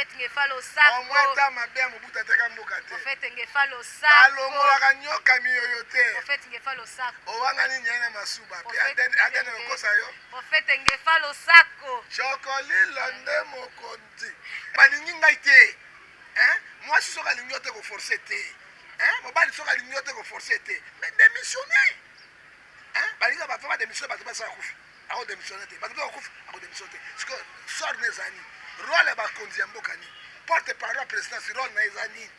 Prophète Ngefa losako. Au moins ta mabe ya Mobutu ateka mboka te. Prophète Ngefa losako. Balongolaka nyoka miyoyo te. Prophète Ngefa losako. Owangani nyai na masuba pe adene okosa yo. Prophète Ngefa losako. Chokolilo nde mokonzi. Balingi ngai te. Hein? Mwasi soki alingi yo te ko forcer te. Hein? Mobali soki alingi yo te ko forcer te. Mais démissionner. Hein? Balingi ba ba démissionner bato basala kufi. Ako démissionner te. Bato ba kufi ako démissionner te. Siko sort ne ezali. Rôle ya bakonzi ya mboka nini? Porte parole ya présidence rôle na eza nini?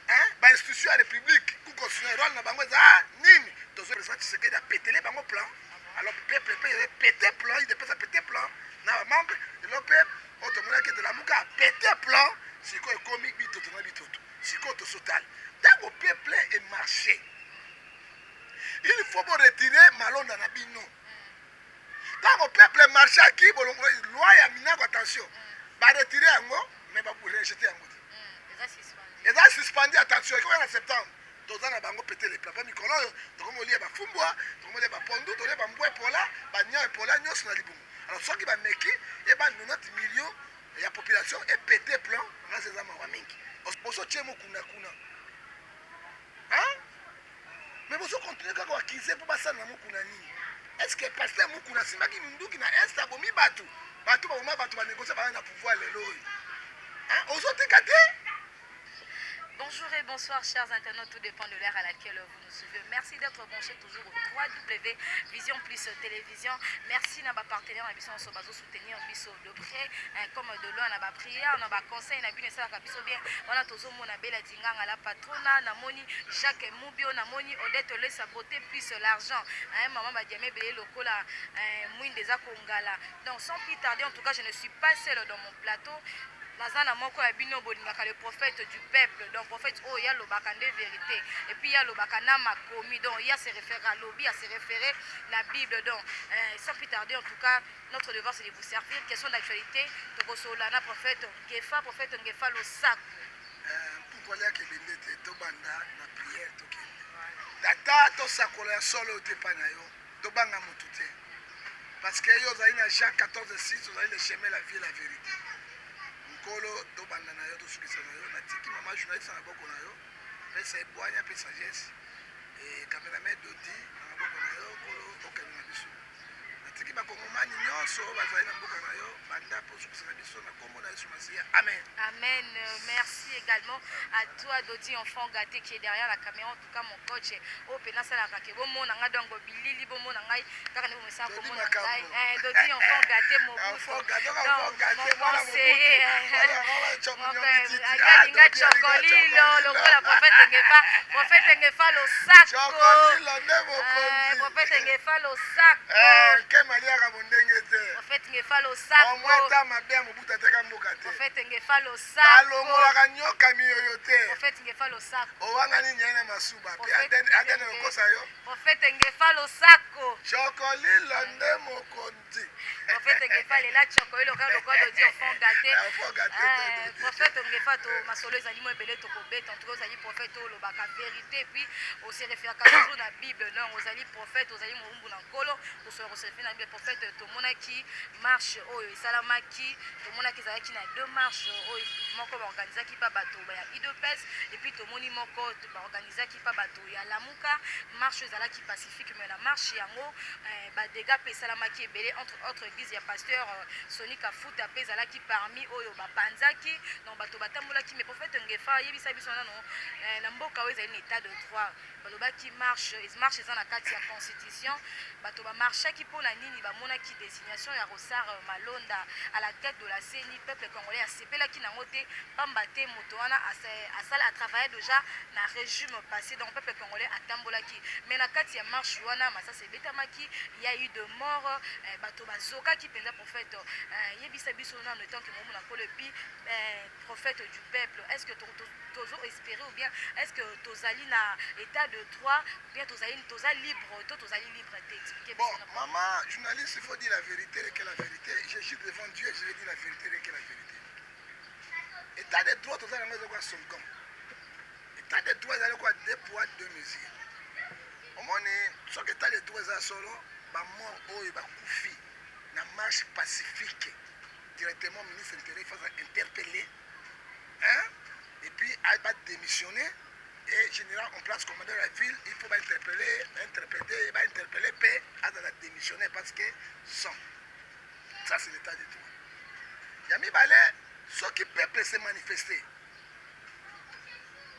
Hein? Ba institution ya république cour constitutionnelle rôle na bango eza nini? Tozo président Tshisekedi apetele bango plan. Alors peuple pe pete plan, il dépêche pete plan na ba membre lelo pe oyo tomonaki ete Lamuka apete plan, sikoyo ekomi bitoto na bitoto. Sikoyo tosotala ntango peuple emarche, il faut boretirer malonda na bino. Ntango peuple marchaki, bolongola loi ya Minaku, attention, baretire yango mais barejete yango te, eza suspendu. Attention, ekoya na septembre. Toza na bango pete le plan mpo mikolo oyo tokomi kolia bafumbwa, tokomi kolia bapondu, tokolia bambwa epola, banyau epola nyonso na libumu. Alors soki bameki eba 90 millions ya population epete plan ngasi, eza mawa mingi. Bozotie Mukuna kuna, hein? Mais bozo continue kaka koaccuser mpo basala na Mukuna nini? Est ce que pasteur Mukuna asimbaki minduki na Est, abomi bato? Bato baboma bato, banégocie, baya na pouvoir lelo oyo, ozotika te. Bonjour et bonsoir, chers internautes, tout dépend de l'heure à laquelle vous nous suivez. Merci d'être branchés toujours au 3W Vision Plus Télévision. Merci à nos partenaires, à bazo soutenir biso de près, hein, comme de loin, na ba prière, na ba conseil, na bino ça biso bien. Wana tozo mona Bela Dinganga la patrona, na moni Jacques Mubio, na moni Odette Lesa beauté plus l'argent. Hein, maman ba diamé belé lokola, hein, mwinde za kongala. Donc sans plus tarder, en tout cas, je ne suis pas seule dans mon plateau. Naza na moko ya bino bolingaka, le prophète du peuple. Donc prophète oyo ya lobaka nde vérité et puis ya lobaka na makomi, donc ya se référé, alobi, ya se référé na Bible. Donc sans plus tarder, en tout cas, notre devoir, c'est de vous servir. Question d'actualité, tokosola na prophète Ngefa. Prophète Ngefa, losako. Mpuku aliaka ebende te. Tobanda na prière, tokende. Tata, tosakola ya solo te epai na yo, tobanga motu te, parce que yo ozali na Jean 14 6, ozali le chemin, la vie, la vérité. Nkolo, tobanda na yo, tosukisa na yo. Natiki mama journaliste na maboko na yo, pesa ebwanya mpe sagesse, e cameraman Dodi na maboko na yo. Nkolo, okende na biso. Natiki bakongomani nyonso oyo bazali na mboka na yo, banda mpo osukisa na biso, na nkombo na Yesu Masiya, amen. Amen. Merci également à toi, Dodi, enfant gâté, qui est derrière la caméra. En tout cas, mon coach, oh, pena sala kake, bomona nga donc bilili, bomona ngai, kaka ne bomesa Dodi komona Makambo. ngai. Eh, Dodi, enfant gâté, Mobutu. Enfant gâté, Donc, enfant gâté, mon mwana conseiller. Mobutu. Alinga chokolilo lokola prophète Ngefa, prophète Ngefa losako. Chokolilo nde Eh, mokonzi. Prophète Ngefa losako. Nkema aliaka bondenge te. Prophète Ngefa losako. Omoi ta mabe ya Mobutu ateka mboka te. Prophète Ngefa losako. Balongolaka nyoka miyoyo te. Prophète Ngefa losako. Owangani nyai na masuba pe Prophète adene okosa yo. Prophète Ngefa losako. Chokolilo nde mokonzi. Prophète Ngefa lela chokolilo kaka lokola Dodi, enfant gâté. Enfant gâté te, Dodi. Prophète Ngefa, to masolo ezali mo ebele tokobeta. En tout cas, ozali prophète oyo olobaka vérité, puis ose référaka toujours na Bible. Non, ozali prophète, ozali mowumbu na Nkolo, tosola kose référer na Bible. Prophète, tomonaki marche oyo esalamaki, tomonaki ezalaki na deux marches oyo: moko baorganizaki mpa bato ya UDPS et puis tomoni moko baorganizaki mpa bato ya Lamuka. Marche oyo ezalaki pacifique, mais na marche yango badégâts mpe esalamaki ebele, entre autres église ya pasteur Soni Kafuta mpe ezalaki parmi oyo bapanzaki. Donc bato batambolaki. Mais prophète Ngefa, yebisa biso nano, na mboka oyo ezali na état de droit, balobaki marche, marche eza na kati ya constitution, bato bamarchaki mpona nini? Bamonaki désignation ya Ronsard Malonda à la tête de la CENI, peuple congolais asepelaki nango te, pamba te moto wana asala, atravaille déjà na régime passé. Donc peuple congolais atambolaki, mais na kati ya marche wana masasi ebetamaki, ya eu de mort, bato bazokaki mpenza. Prophète, yebisa biso nano, étant que momona Nkolo et puis prophète du peuple, est ce que tozo espérer ou bien est ce que tozali na état de droit ou bien tozali, toza libre to tozali libre te? Expliquez Bon, biso na maman journaliste, il faut dire la vérité et que la vérité. Je suis devant Dieu, je vais dire la vérité et que la vérité. État de droit, toza nango, eza kwa slogan. État de droit ezali kwa deux poids deux mesures. Omoni, soki état de droit eza solo, bamort oyo bakufi na marche pacifique, directement ministre intérieur face interpellé. démissionner et général en place commandant la ville. Il faut bainterpeller, bainterpréter, bainterpeller mpe azala démissionner parce que sans ça, c'est l'état de droit. Ya mibale, soki peuple se manifeste,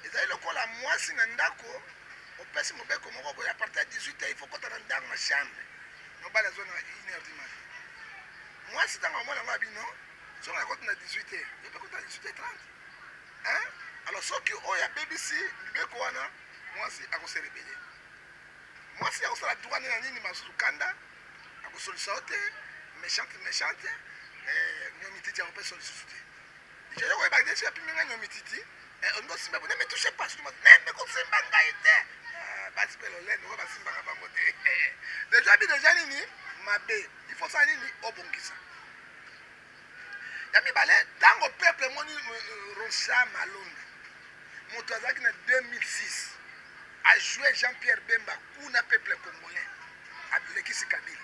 ezali lokola mwasi na ndako, opesi mobeko moko boye: à partir ya 18 heures, il faut kota na ndako, na chambre. Mobali azwa na 1 heure du matin. Mwasi, ntango amona yango, abino soki nakoti na 18 heures, yo mpe kota na 18 heures 30, hein? Alors soki oyo abebisi mibeko wana, mwasi akose rebeller. Mwasi akosala droit nde na nini masusu, kanda akosolisa yo te, méchante, méchante. Nyomititi akopesa lisusu te. Jeyo koyeba te soki apimi ngai nyomititi, olingi osimba bo, ne me touche pas, neme kosimba ngai te. Basi mpe lolendo oyo basimbaka bango te. Déjà bi déjà nini mabe, il faut sala nini, obongisa. Ya mibale, ntango peuple emoni Ronsard Malonda, moto azalaki na 2006 ajoue Jean Pierre Bemba kuna, peuple congolais alekisi Kabila,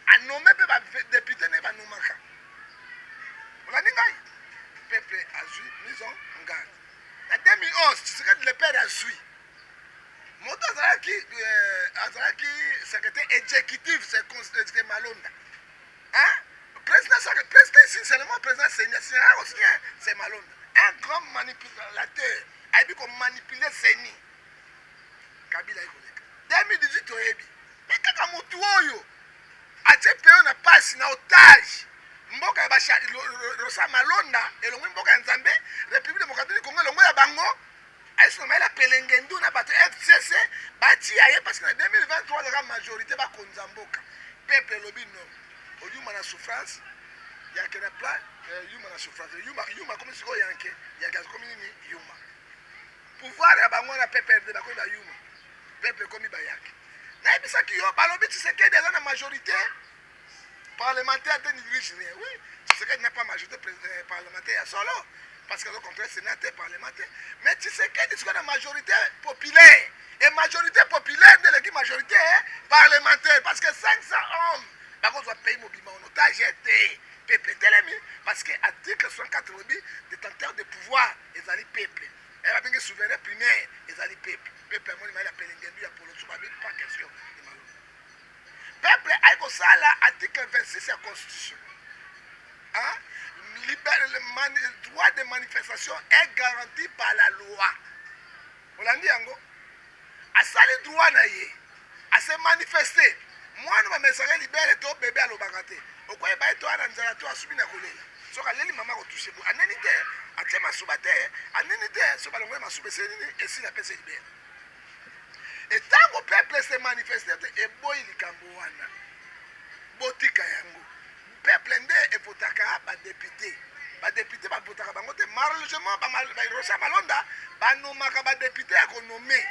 anome mpe badéputé nde banomaka. Olandi ngai? Peuple azwi mise en garde. Na 2011, Tshisekedi le père azwi moto azalaki secrétaire exécutif, c'est Malonda, hein? Président, président ici seulement, président senior, senior aussi, hein? C'est Malonda, un grand manipulateur, ayebi komanipuler CENI. Kabila ayi koleka 2018, oyebi me kaka motu oyo atie peyo na pasi na otage. Mboka ya Ronsard Malonda elongwi mboka ya Nzambe, République démocratique du Congo elongo ya bango. Ayesi na mayele apelengendu na bato FCC batia ye parce que na 2023 azalaka majorité, bakonza mboka. Peuple elobi non, oyuma na souffrance yake na pla yuma na souffrance yuma, yuma akomi sikoyo yanke yanke, akomi nini, yuma. Pouvoir ya bango na PPRD, bakomi bayuma, peuple ekomi bayake. Nayebisaki yo, balobi Tshisekedi aza na majorité parlementaire te, ne dirige rien. Oui, Tshisekedi n'a pas majorité parlementaire ya solo parce que azo contrôle Sénat te, parlement te. Mais Tshisekedi sikoyo na majorité populaire, et majorité populaire nde eleki majorité parlementaire, parce que 500 hommes bakozwa pays mobima en otage te. Peuple etelemi parce que article 64 lobi détenteur de pouvoir ezali peuple. Babengi souverain primaire ezali peuple. Peuple amoni mayele apelengendu ya poloso, babi pas question de malo. Peuple ayi kosala article 26 ya constitution, hein? Le droit de manifestation est garanti par la loi. Olandi yango, asali droit na ye, ase manifeste. Mwana bamesaka libele to bebe alobaka te, okoyeba ye to ana nzala to asubi na kolela. Soki aleli, mama kotouche bo, aneni te, atie masuba te, aneni te. So balongoli masuba, esili nini, esili, apesa libele. Etango peuple se manifeste te, eboyi likambo wana, botika yango. Peuple nde evotaka badéputé, badéputé bavotaka bango te. Malheureusement, Ronsard Malonda banomaka badéputé ya konome,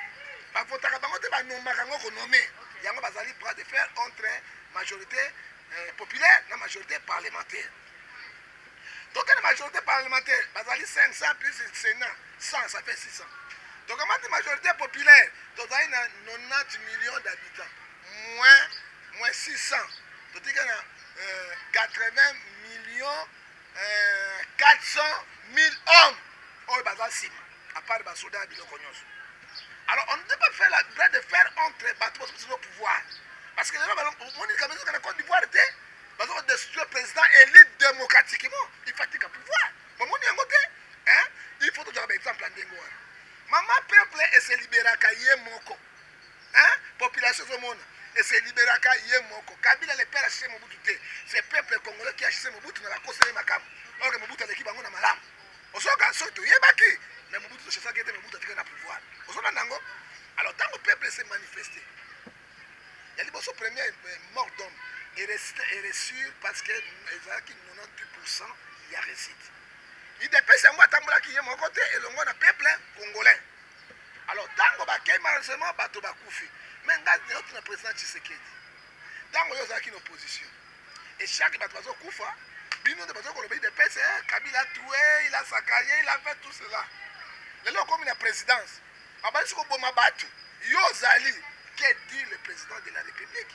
bavotaka bango te, banomaka yango konome yango. Bazali bras de fer entre majorité populaire na majorité parlementaire. Tokende majorité parlementaire, bazali 500 plus Sénat 100, ça fait 600. Tokamati majorité populaire, tozali na 90 millions d'habitants, moins 600, totika na 80 millions 400 000 hommes oyo baza nsima, à part basoda ya biloko nyonso. Alors on ne peut pas faire la bras de fer entre bato bazo au pouvoir, parce que lelo omoni likambo ezoka na Côte d'Ivoire te, baza kodestituer président élu démocratiquement, il faut atika pouvoir. Bomoni yango te, hein? Il faut tozwaka baexemple ya ndenge wana. Mama, peuple eselibéraka ye moko, hein? Population ezomona, eselibéraka ye moko. Kabila le père achassé Mobutu te, c'est peuple congolais qui achassé Mobutu na bakoseli makambo or Mobutu aleki bango na malamu. Osoka soki toyebaki, mais Mobutu tochassaki ete Mobutu atikaki na pouvoir. Ozolanda yango? Alors ntango peuple se manifeste ya liboso, première mort d'homme eréussir parce que ezalaki 98 ya réussite. UDPS yango atambolaki ye moko te, elongo na peuple congolais. Alors ntango bakei, malheureusement bato bakufi. Mais ngai nayoki na président Tshisekedi, ntango oyo ozalaki na opposition et chaque bato bazokufa, bino nde bazokoloba UDPS, Kabila a tué, il a saccagé, il a fait tout cela. Lelo okomi na présidence, babandisi koboma bato, yo ozali, que dit le président de la République?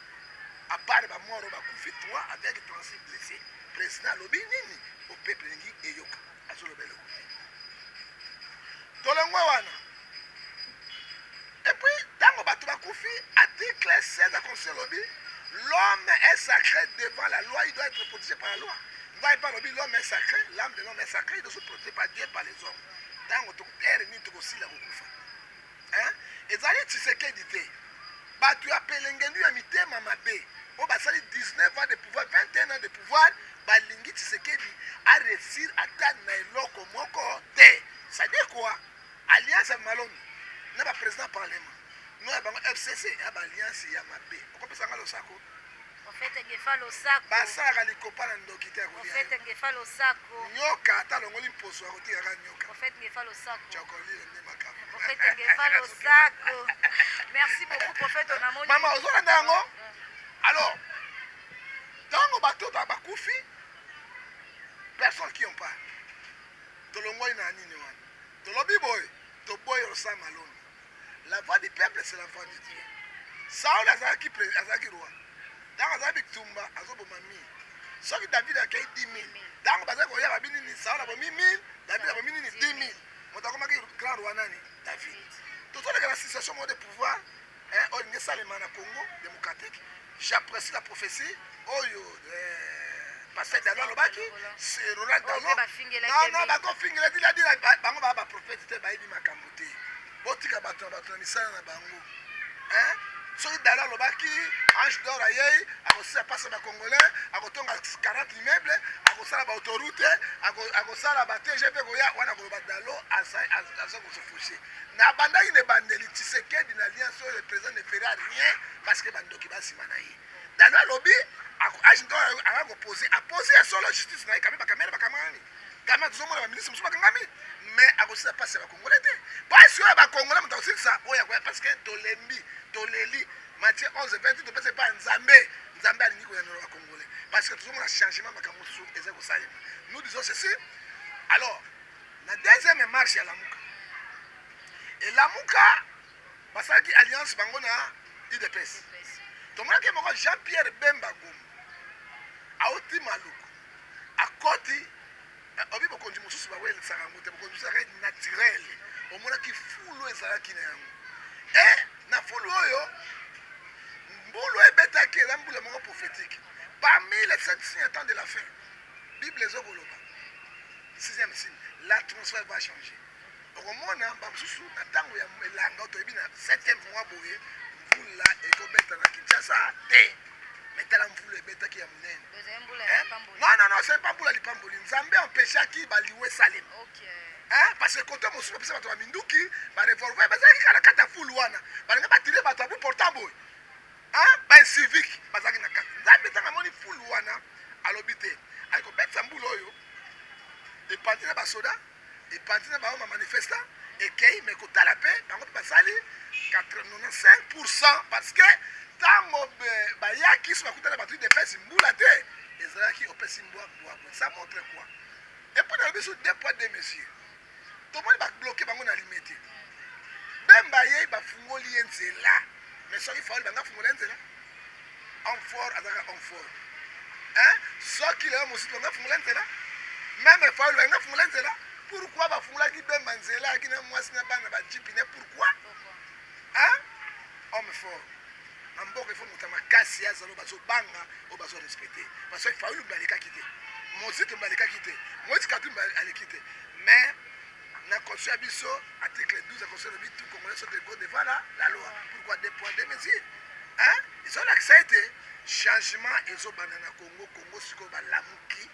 À part bamort oyo bakufi 3 avec 36 blessés, président alobi nini? Au peuple elingi eyoka, azoloba eloko te. Tolongwe wana. Et puis ntango bato bakufi, article 16 ya constitution elobi: l'homme est sacré devant la loi, il doit être protégé par la loi. Ngai mpe alobi: l'homme est sacré, l'âme de l'homme est sacrée, il doit être protégé par Dieu, par les hommes. Ntango ere nini tokosila kokufa? Hein? Ezali Tshisekedi te. Bato ya pelengendu, ya mitema mabe, oyo basali 19 ans de pouvoir, 21 ans de pouvoir, balingi Tshisekedi aréussir ata na eloko moko te. C'est-à-dire quoi? Alliance ya Malongi na baprésident parlement no ya bango FCC, ya baalliance ya mabe. Okopesanga losako. Prophète Ngefa, losako. Basalaka likopa na ndoki te ya kolia. Prophète Ngefa, losako. Nyoka ata alongoli mposo, akotikaka nyoka. Prophète Ngefa, losako. Chokolile nde makambo. Prophète Ngefa, losako. Merci beaucoup, prophète. Onamoni. Mama, ozolanda yango? Alors ntango bato bakufi, personne qui en parle. Tolongwai na nini wana? Tolobi boye: toboyi osala malongi. La voix du peuple, c'est la voix de Dieu. Saul azalaki roi. Ntango azalaki bitumba, azoboma 1000. Soki David akei 10 000, ntango bazali koya, babi nini? Saul abomi 1000, David abomi nini? 10 000. Moto akomaki grand roi nani? David. Tozoleka na situation moko de pouvoir oyo elingi esalema na Congo démocratique. J'apprécie la prophétie oyo pasteur Dalo alobaki, Roland Dalo. Non, non, bakofingela dila bango. Baa baprophète te, bayebi makambo te. Botika bato na bato na misala na bango. Soki Dalo alobaki ange d'or ayei, akosala mpasi ya bacongolais, akotonga 40 immeuble, akosala baautoroute, akosala ba TGV, koya wana koloba Dalo aza kosefouche. Na bandaki na ebandeli, Tshisekedi na alliance oyo, le président ne fera rien parce que bandoki basima na ye. Dalo alobi ange d'or aka kopose, apose ya solo justice na ye kame, bakamere bakamani kame. Tozomona baministre mosusu bakangami, mais akosilisa mpasi ya bakongolais te. Mpasi oyo ya bakongolais, moto akosilisa oyo akoya, parce que tolembi, toleli. Matthieu 11 28, topesa epai ya Nzambe. Nzambe alingi koyanola bakongolais parce que tozomona changement, makambo mosusu eza kosalema. Nous disons ceci. Alors na deuxième marche ya Lamuka, elamuka basalaki alliance bango na UDPS. Tomonaki moko Jean Pierre Bemba Gombo auti Maluku, akoti obi bokonzi mosusu bawelisaka yango te. Bokonzi mosusu ezalaki naturel. Omonaki fulu ezalaki na yango e na fulu oyo mbulu ebetaki, eza mbula moko prophétique. Parmi les sept signes temps de la fin, Bible ezokoloba sixième signe, l'atmosphère va changer. Okomona bamosusu na ntango ya elanga, toyebi na septième mois boye mvula ekobeta na Kinshasa te. Mais tala mvula ebetaki ya monene. Non, non, non, c'est pas mbula lipamboli. Nzambe empêchaki baliwe esalema, parce que kote mosusu bapesa bato baminduki, barevolver, bazalaki kaka na kati ya fulu wana, balingi batire bato abu portant boye, baincivique bazalaki na kati. Nzambe ntango amoni fulu wana, alobi te, ayi kobetisa mbula oyo epanzi na basoda, epanzi na bango bamanifestant, ekei. Mais kotala mpe bango mpe basali 95, parce que ntango bayaki so bakutana bato UDPS, mbula te ezalaki. Opesi mbwa mbwa. Ça montre quoi? Et puis na biso, deux poids deux mesures. Tomoni babloquer bango na Limete. Bemba ye, bafungoli ye nzela, mais soki Fayulu, banga fungola ye nzela? Homme fort azalaka homme fort, hein? Soki lelo mosusu banga fungola nzela, même Fayulu banga fungola nzela. Pourquoi bafungolaki Bemba nzela, ayaki na mwasi na bana bajipi ne? Pourquoi, hein? Homme fort na mboka, ifo moto ya makasi azala oyo bazobanga, oyo bazorespecte, parce que Fayulu mbe alekaki te, Mozito mbe alekaki te, Moïse Katumbi aleki te. Mais na constitution ya biso, article 12 ya constitution elobi: tout Congolais sont égaux devant la loi. Pourquoi deux poids deux mesures, hein? Ezolakisa ete changement ezobanda na Congo. Congo sikoyo balamuki,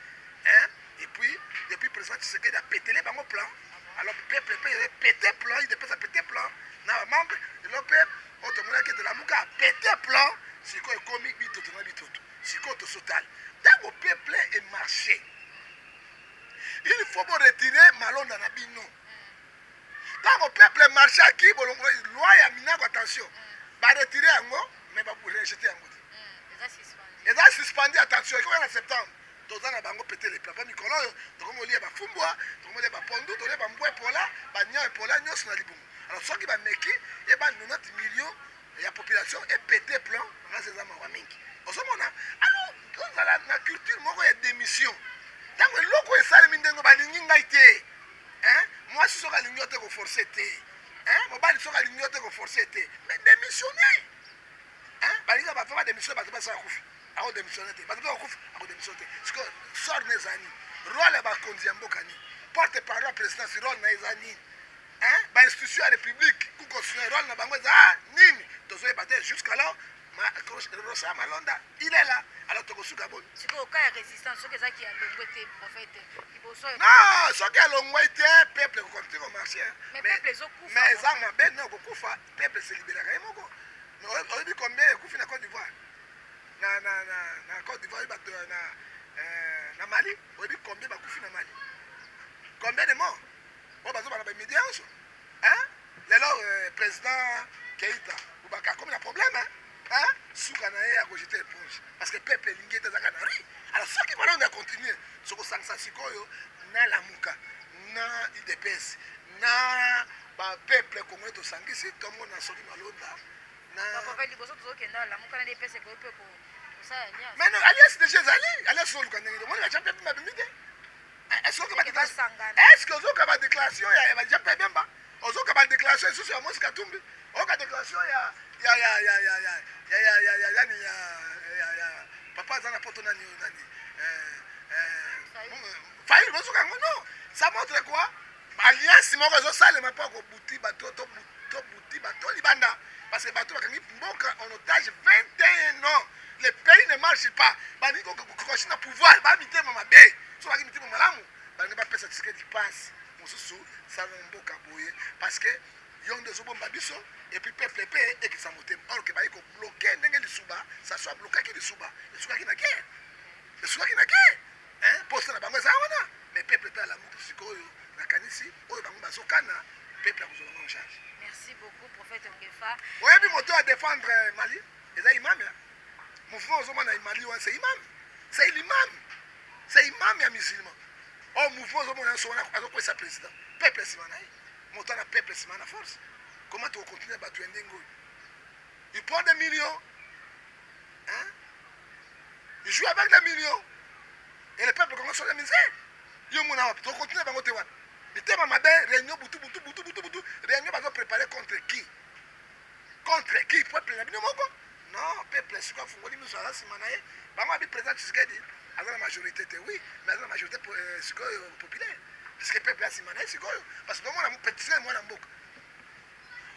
hein? Et puis depuis président Tshisekedi apetele bango plan, alors peuple mpe pété plan, UDPS apété plan na bamembre. Lelo mpe oyo tomonaki ete Lamuka apété plan. Sikoyo ekomi bitoto na bitoto. Sikoyo tosotala ntango peuple emarché, il faut boretirer malonda na bino. Ntango peuple marchaki, bolongo loi ya Minaku, attention, baretirer yango, mais barejeter yango te, eza suspendu. Attention, ekoka na septembre. Toza na bango pete le papa. Mikolo oyo tokomi kolia bafumbwa, tokomi kolia bapondu, tolia bambwa epola, banyau epola, nyonso na libumu. Alors soki bameki eba 90 millions ya population epete plan ngasi, eza mawa mingi. Ozomona, alors tozala na culture moko ya démission. Ntango eloko esalemi ndenge balingi ngai te, mwasi soki alingi yo te. koforce te, mobali soki alingi yo te, koforce te, mais démissionne. Balinga bafa badémissionne, bato basala kufi, akodémissionne te, bato mpe bakufi, akodémissionne te. Sikoyo sort na eza nini? Rôle ya bakonzi ya mboka nini? Porte parole ya présidence, rôle na eza nini? Bainstitution ya république, cour constitutionnelle, rôle na bango eza nini? Tozoyeba te. Jusqu'alors Rosa Malonda, il est là. Alors tokosuka boni? Sikoyo ka ya résistance, soki ezalaki ya longwe te, prophète, liboso? Non, soki alongwai te, peuple ekocontinue komarche. Mais peuple ezokufa. Mais eza mabe na kokufa. Peuple selibelaka ye moko. Oyebi combien ekufi na Côte d'Ivoire, na Côte d'Ivoire, oyebi bato na Mali? Oyebi combien bakufi na Mali? Combien de morts oyo bazobana bamédia nyonso? Lelo président Keita Boubacar akomi na problème, hein? Suka na ye akojeter éponge parce que peuple elingi ete ezaka na rue. Alors soki malongo ya continue, soki osangisa sikoyo na Lamuka, na UDPS, na bapeuple congolais, tosangisi, tomona soki Malonda na Baprophète, liboso tozokenda, Lamuka na UDPS ekoki mpe kosala alliance? Mais non, alliance déjà ezali. Alliance oluka ndenge omoni bajean Pierre Bemba bimi te. Est-ce que ozoka badéclaration ya bajean Pierre Bemba, ozoka badéclaration lisusu ya Moïse Katumbi, oyoka déclaration ya yani ya papa aza na Poto, nani nani, Fayulu, bozoka yango? Non, ça montre quoi? Alliance moko ezosalema mpo kobuti bato, tobuti bato libanda, parce que bato bakangi mboka en otage 21 ans, le pays ne marche pas. Balingi kokoshi na pouvoir, bamitema mabe. So baki mitema malamu, balingi bapesa Tshisekedi passe mosusu, sala mboka boye, parce que yo nde ozobomba biso. Et puis peuple mpe ekisa motema. Or ke bayi kobloquer ndenge lisuba saso ablokaki lisuba, esukaki na guerre, esukaki na guerre. Poste na bango eza wana, mais peuple mpe alamuki sikoyo. Nakanisi oyo bango bazokana, peuple akozwa bango en charge. Merci beaucoup, prophète Ngefa. Oyebi moto ya défendre Mali eza imam ya mouvement. Ozomona Mali wana, c'est imam, c'est l'imam, c'est imam ya musulman. Oyo mouvement ozomona nyonso wana azokwesa président, peuple nsima na ye. Moto ana peuple nsima na force, comment tokocontinue bato ya ndenge oyo? Il prend des millions, hein? Il joue avec des millions et le peuple congolais sont la misère. Yo mona wapi tokocontinue bango te? Wapi mitema mabe? Réunion butu butu butu butu butu, réunion bazopréparer contre qui? Contre qui? Peuple na bino moko? Non, peuple sikoyo afungoli miso, aza nsima na ye. Bango abi président Tshisekedi aza na majorité te, oui, mais aza na majorité sikoyo populaire, puisque peuple aza na ye sikoyo. Parce que tomona Tshisekedi mwana mboka,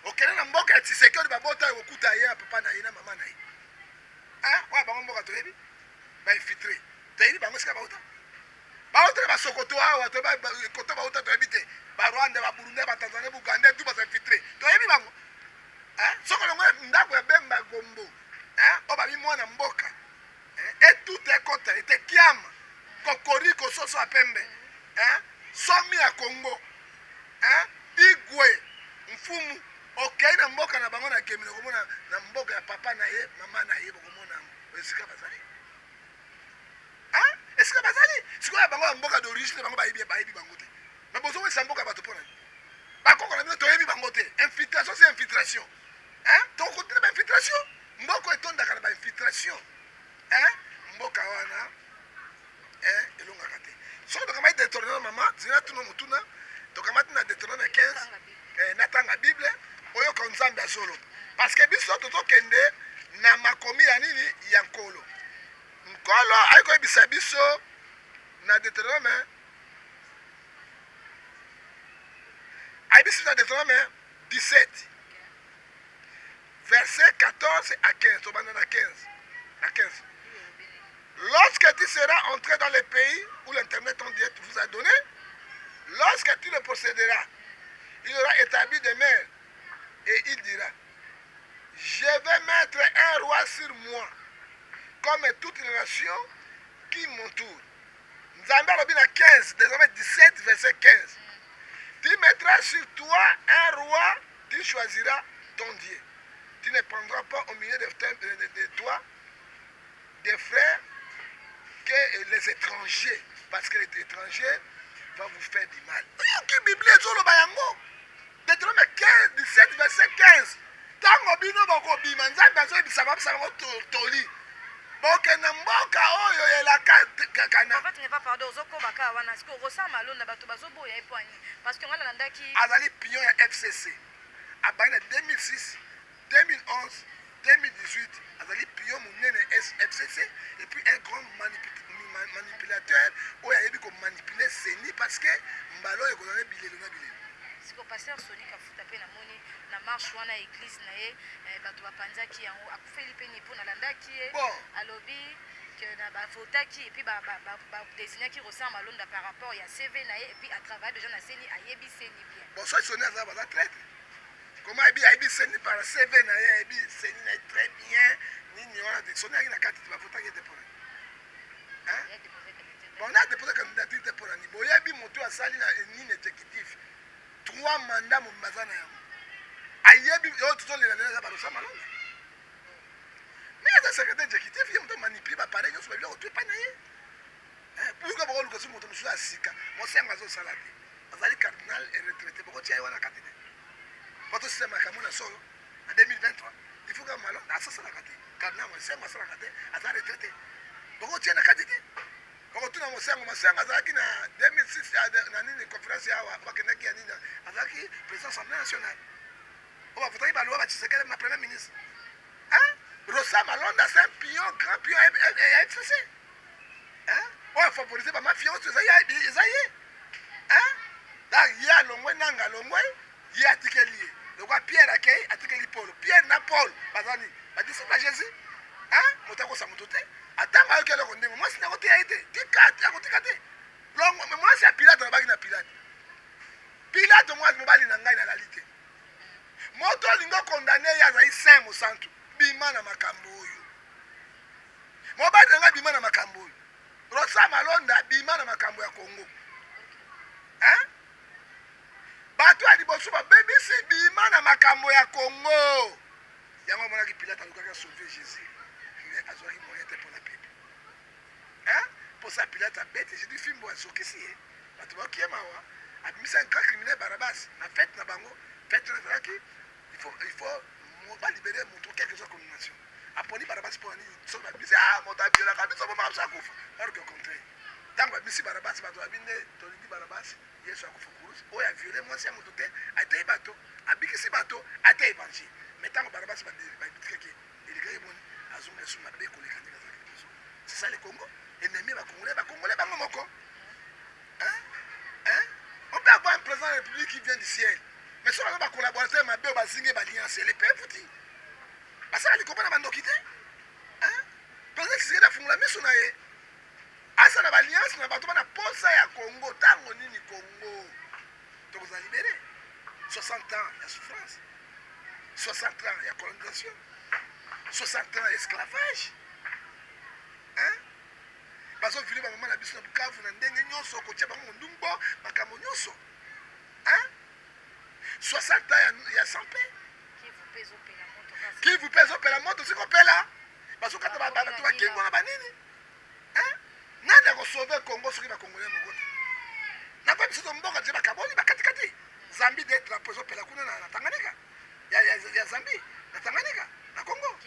okende na mboka ya Tshisekedi, babota oyo, kokuta ye ya papa na ye na mama na ye. Oyo bango mboka toyebi, bainfiltré, toyebi bango esika bauta. Bauta na basokoto awa, koto bauta toyebi te, Barwanda, Baburundais, Batanzanie, Bugandais, tout bainfiltré, toyebi bango. Soki olongo ndako ya Bemba Gombo, oyo babi mwana mboka, etuta ekota ete kiama kokoriko soso ya pembe, somi ya Congo, igwe mfumu, okei na mboka na bango na Gemini, okomona na mboka ya papa na ye, mama na ye, bokomona esika bazali, esika bazali sikoyo ya bango ya mboka d'origine. Bango bayebi, bayebi bango te. Mais bozowesa mboka ya bato mpo na nini? Bakoko na bino toyebi bango te. Infiltration, c'est infiltration. Tokokontinue bainfiltration. Mboka etondaka na bainfiltration, mboka wana elongaka te. Soki tokamati Deutéronome, mama zina, tuna motuna, tokamati na Deutéronome 15, natanga Bible, oyoka Nzambe azoloba, parce que biso tozokende na makomi ya nini? Ya Nkolo. Nkolo ayi koyebisa biso na Deutéronome, ayebisi na Deutéronome 17 verset 14 à 15. Tobanda na 15, na 15: "Lorsque tu seras entré dans le pays où l'Éternel ton Dieu vous a donné, lorsque tu le posséderas, il aura établi des maires et il dira: Je vais mettre un roi sur moi, comme toutes les nations qui m'entourent." Nzambe alobi na 15, désormais 17 verset 15: "Tu mettras sur toi un roi, tu choisiras ton Dieu. Tu ne prendras pas au milieu de toi des frères que les étrangers, parce que les étrangers vont vous faire du mal." Oyoki Bible ezoloba yango, Deutéronome 15, 17 verset 15. Ntango bino bokobima, Nzambe azoyebisa, babisa bango toli. Bokende mboka oyo elaka kana. Prophète Ngefa, pardon, ozokoba kaka wana. Sikoyo Ronsard Malonda, bato bazoboya ye mpo ani? Parce que ngai nalandaki. Azali pion ya FCC. Abandi na 2006, 2011, 2018, azali pion monene FCC et puis un grand manipulateur oyo ayebi komanipuler CENI parce que mbala oyo ekozala bilelo na bilelo. Sikoyo pasteur Sony Kafuta mpe namoni na marche wana église na ye, bato bapanzaki yango, akufeli mpe nini? Mpo nalandaki ye, bon, alobi que na bavotaki et puis badésignaki Ronsard Malonda par rapport ya CV na ye et puis atravaille déjà na CENI, ayebi CENI bien. Bon, soki Sony aza, baza traître. Comment ayebi CENI par CV na ye? Ayebi CENI na ye très bien. Nini wana te? Sony ayaki na kati te. Bavotaki ete mpona, bon, na déposé candidature te. Mpona nini? Boyebi moto asali na nini, exécutif, trois mandat mobimba aza na yango, ayebi oyo tozolela lela eza baRonsard Malonda. Mais aza secrétaire exécutif, ye moto amanipule baappareil nyonso, babiloko to epai na ye. Pourquoi bakoluka soki moto mosusu ya sika? Mosengo azosala te, azali cardinal et retraité. Bokotia ye wana kati te po tosisa makambo na solo na 2023. Il faut kaka Malonda asasalaka te, cardinal Mosengo asalaka te, aza retraité, bokotia na kati te. Bakotuna Mosengo. Mosengo azalaki na 2006 na nini, conférence awa bakendaki ya nini, azalaki président Assemblée nationale oyo bavotaki balois baTshisekedi na premier ministre. Ronsard Malonda, c'est un pion, grand pion ya FCC oyo afavorise bamafia oyo eza ye. Donc ye alongwe, nanga alongwe, ye atikeli ye lokwa Pierre akei, atikeli Paul. Pierre na Paul baza nini? Badisciple ya Jésus. Moto akosa moto te. Atango ayoki eloko ndenge mwasi nakoteya ye te, tika, akotika te. Mwasi ya Pilate alobaki na Pilate: "Pilate, mwasi mobali na ngai nalali te." Moto olingi okondane ye azali saint, mosantu. Bima na makambo oyo, mobali na ngai, bima na makambo oyo. Ronsard Malonda, bima na makambo ya Congo. Bato ya liboso babebisi, bima na makambo ya Congo. Yango amonaki Pilate alukaki asauve Jésus, mais azwaki moyen te mpona pepe. Mposa Pilate abeti Jésus fimbo, azokisi ye, bato baokie mawa, abimisa un grand criminel Barabas na fête na bango. Fête wana ezalaki, il faut balibérer moto quelque soit condamnation. Aponi Barabas. Mpo na nini? Soki babimisi, ah, moto aviolaka biso, bomaka biso, akufa. Alors que au contraire, ntango babimisi Barabas, bato babi nde tolingi Barabas, Yesu akufa kurusi. Oyo aviole mwasi ya moto te, atei bato, abikisi bato, ate évangile. Mais ntango Barabas babitikaki, elikaki boni? Azonga esu mabe koleka ndenge azalaki liboso. C'est ça le Congo, ennemi bacongolais, bacongolais bango moko. Hein? Hein? On peut avoir un président de la République qui vient du ciel, mais soki aza bacollaborateur mabe oyo bazingi baalliance, ele pe futi basala likopa na bandoki te. Président Tshisekedi afungola miso na ye, asala baalliance na bato bana posa ya Congo. Ntango nini Congo tokozala libéré? 60 ans ya souffrance, 60 ans ya colonisation, 60 ans ya esclavage, hein? Bazovioler bamama na biso na Bukavu na ndenge nyonso, kotia bango mondumbo, makambo nyonso, hein? 60 ans ya sans paix. Kivu mpe ezopela moto, sikopela, bazokata bato bakingo na banini. Nani akosauve Congo soki bacongolais moko te? Nakoyebi biso to mboka te, bakaboli bakatikati. Zambie de drapeau ezopela kuna na Tanganyika ya Zambie, na Tanganyika, na Congo.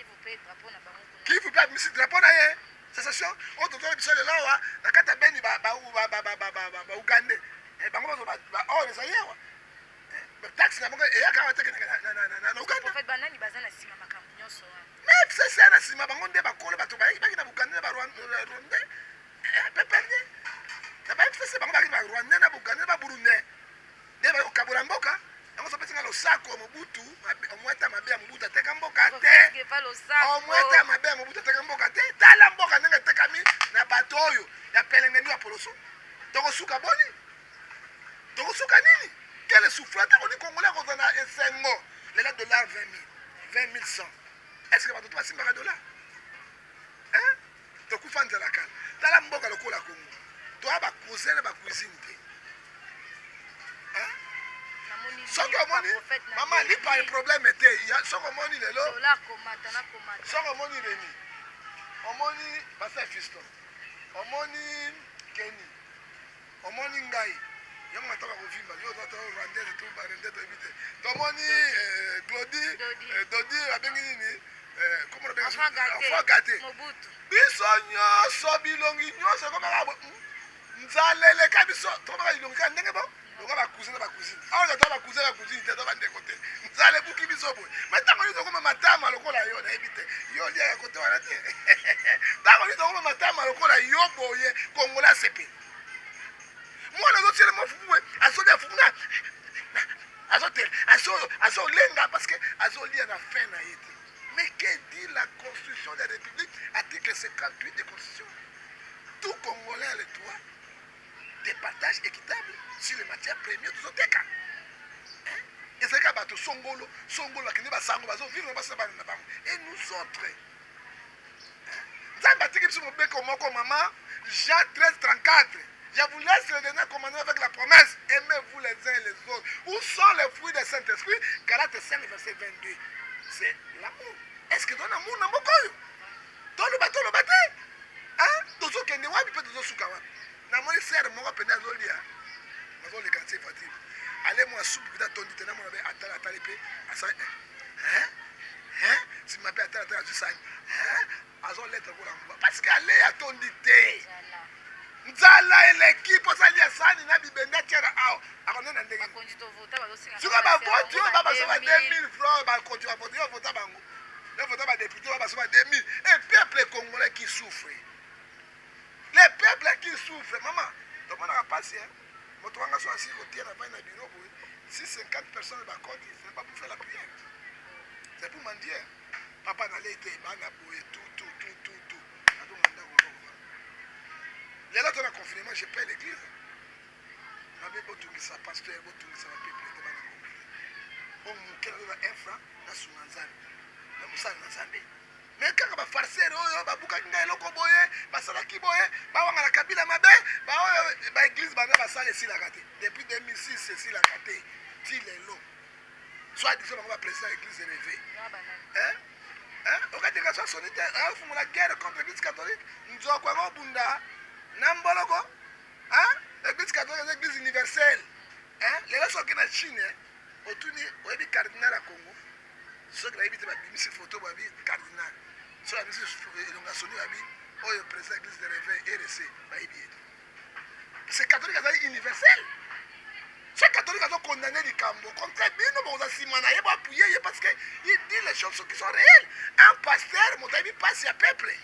Kivu mpe abimisi drapeau na ye, sécession oyo tozala biso lelo awa na kati ya Beni. Baugandais bango bazo oyo ezali awa, taxe na bango eyaka awa te, na Uganda. Mais FCC na nsima bango nde bakolo bato baki na Buganda na Barwandais, PPRD na ba FCC, bango baki Barwandais na Buganda na Baburundais nde bakokabola mboka yango. So pesinga losako Mobutu, omweta mabe ya Mobutu, ateka mboka te. Omweta mabe ya Mobutu, ateka mboka te. Tala mboka ndenge etekami na bato oyo ya pelengeni ya poloso. Tokosuka boni? Tokosuka nini? Quelle souffrance! Ntango ni Congolais akozala na esengo? Lela dollar 20 000, 20 100, est ce que bato to basimbaka dollar? Tokufa nzala kala. Tala mboka lokola Congo, toya bacousin na bacuisine te. Soki omoni mama lipa, problème te. Soki omoni lelo, soki omoni Remi, omoni pasteur Fiston, omoni Keni, omoni ngai, yango mataka kovimba yo to Rwandais to Barwandais, toyebi te. Tomoni Glodi, Dodi, babengi nini? Comment? Enfant gâté. Biso nyonso bilongi nyonso ekomaka bo hmm? Nzala eleka biso, tokomaka bilongi kaka ndenge bo lokola bacousin na bacousine. Awa toza bacousin na bacousine te, toza bandeko te. Nzala ebuki biso boye. Mais ntango nini tokoma matama lokola yo, nayebi te. Yo oliaka kote wana te. Ntango nini tokoma matama lokola yo boye, Kongola asepeli. Mwana azotiela mwa fufu boye, azolia fufu na azotela, azolenga parce que azolia na fin na ye te. Mais que dit la constitution de la République, article 58 de constitution? Tout Congolais a le droit de partage équitable sur les matières premières tozoteka. Ezalaki ya bato songolo songolo, bakende basango bazovivre na basi na bana na bango. Et nous autres, Nzambe atiki biso mobeko moko, mama. Jean 13 34: je vous laisse le dernier commandement avec la promesse: aimez-vous les uns et les autres. Où sont les fruits du Saint-Esprit? Galates 5 verset 22, c'est l'amour. Est-ce que tona amour na mboka oyo? Toloba, toloba te, tozokende wapi mpe tozosuka wapi? Namoni sere moko mpenza azolia, azoleka na voiture, ale mwa supu mpenza atondi te. Namona mpe atala, atali mpe asali nsima mpe atala, atala, azwi sani, azoleta lokola mbwa parce que ale atondi te. Nzala eleki mpo asalia sani na bibende atiaka awa, akonena ndenge. Sikoyo bavoti oyo babasoba 2000 francs, bakonzi bavoti, yo vota bango, yo vota badéputé oyo basoba 2000, et peuple congolais qui souffre, le peuple qui souffre. Mama, tomonaka mpasi. Moto wanga so asili kotia na vai na bureau boye, si 50 personnes bakoti, c'est pas pour faire la prière, c'est pour mendier. Papa, nalei te, bana boye, tout tout tout tout tout. Nazonga ndako moko. Lelo to na confinement, je paie l'église mabe. Botungisa pasteur, botungisa bapeuple te, bana kongo te. O moke nazoza un franc, nasunga Nzambe na mosala na Nzambe. Mais kaka bafarceurs oyo babukaki ngai eloko boye, basalaki boye, bawangana Kabila mabe, baoyo baéglise banda basala esilaka te depuis 2006, esilaka te ti lelo. Soit disant bango baprésident église réveil, okateka so soni te, afungola guerre contre église catholique. Nzoko yango obunda na mboloko. Église catholique eza église universelle. Lelo soki na Chine otuni: oyebi cardinal ya Congo? Soki bayebi te, babimisi photo, babi cardinal. Soki babimisi elongo ya soni, babi oyo président église de réveil RC, bayebi ye te. C'est catholique azali universel. Soki catholique azocondamner likambo contre bino, bokoza nsima na ye, boappuyer ye parce que il dit les choses qui sont réelles. Un pasteur, moto ayebi mpasi ya peuple.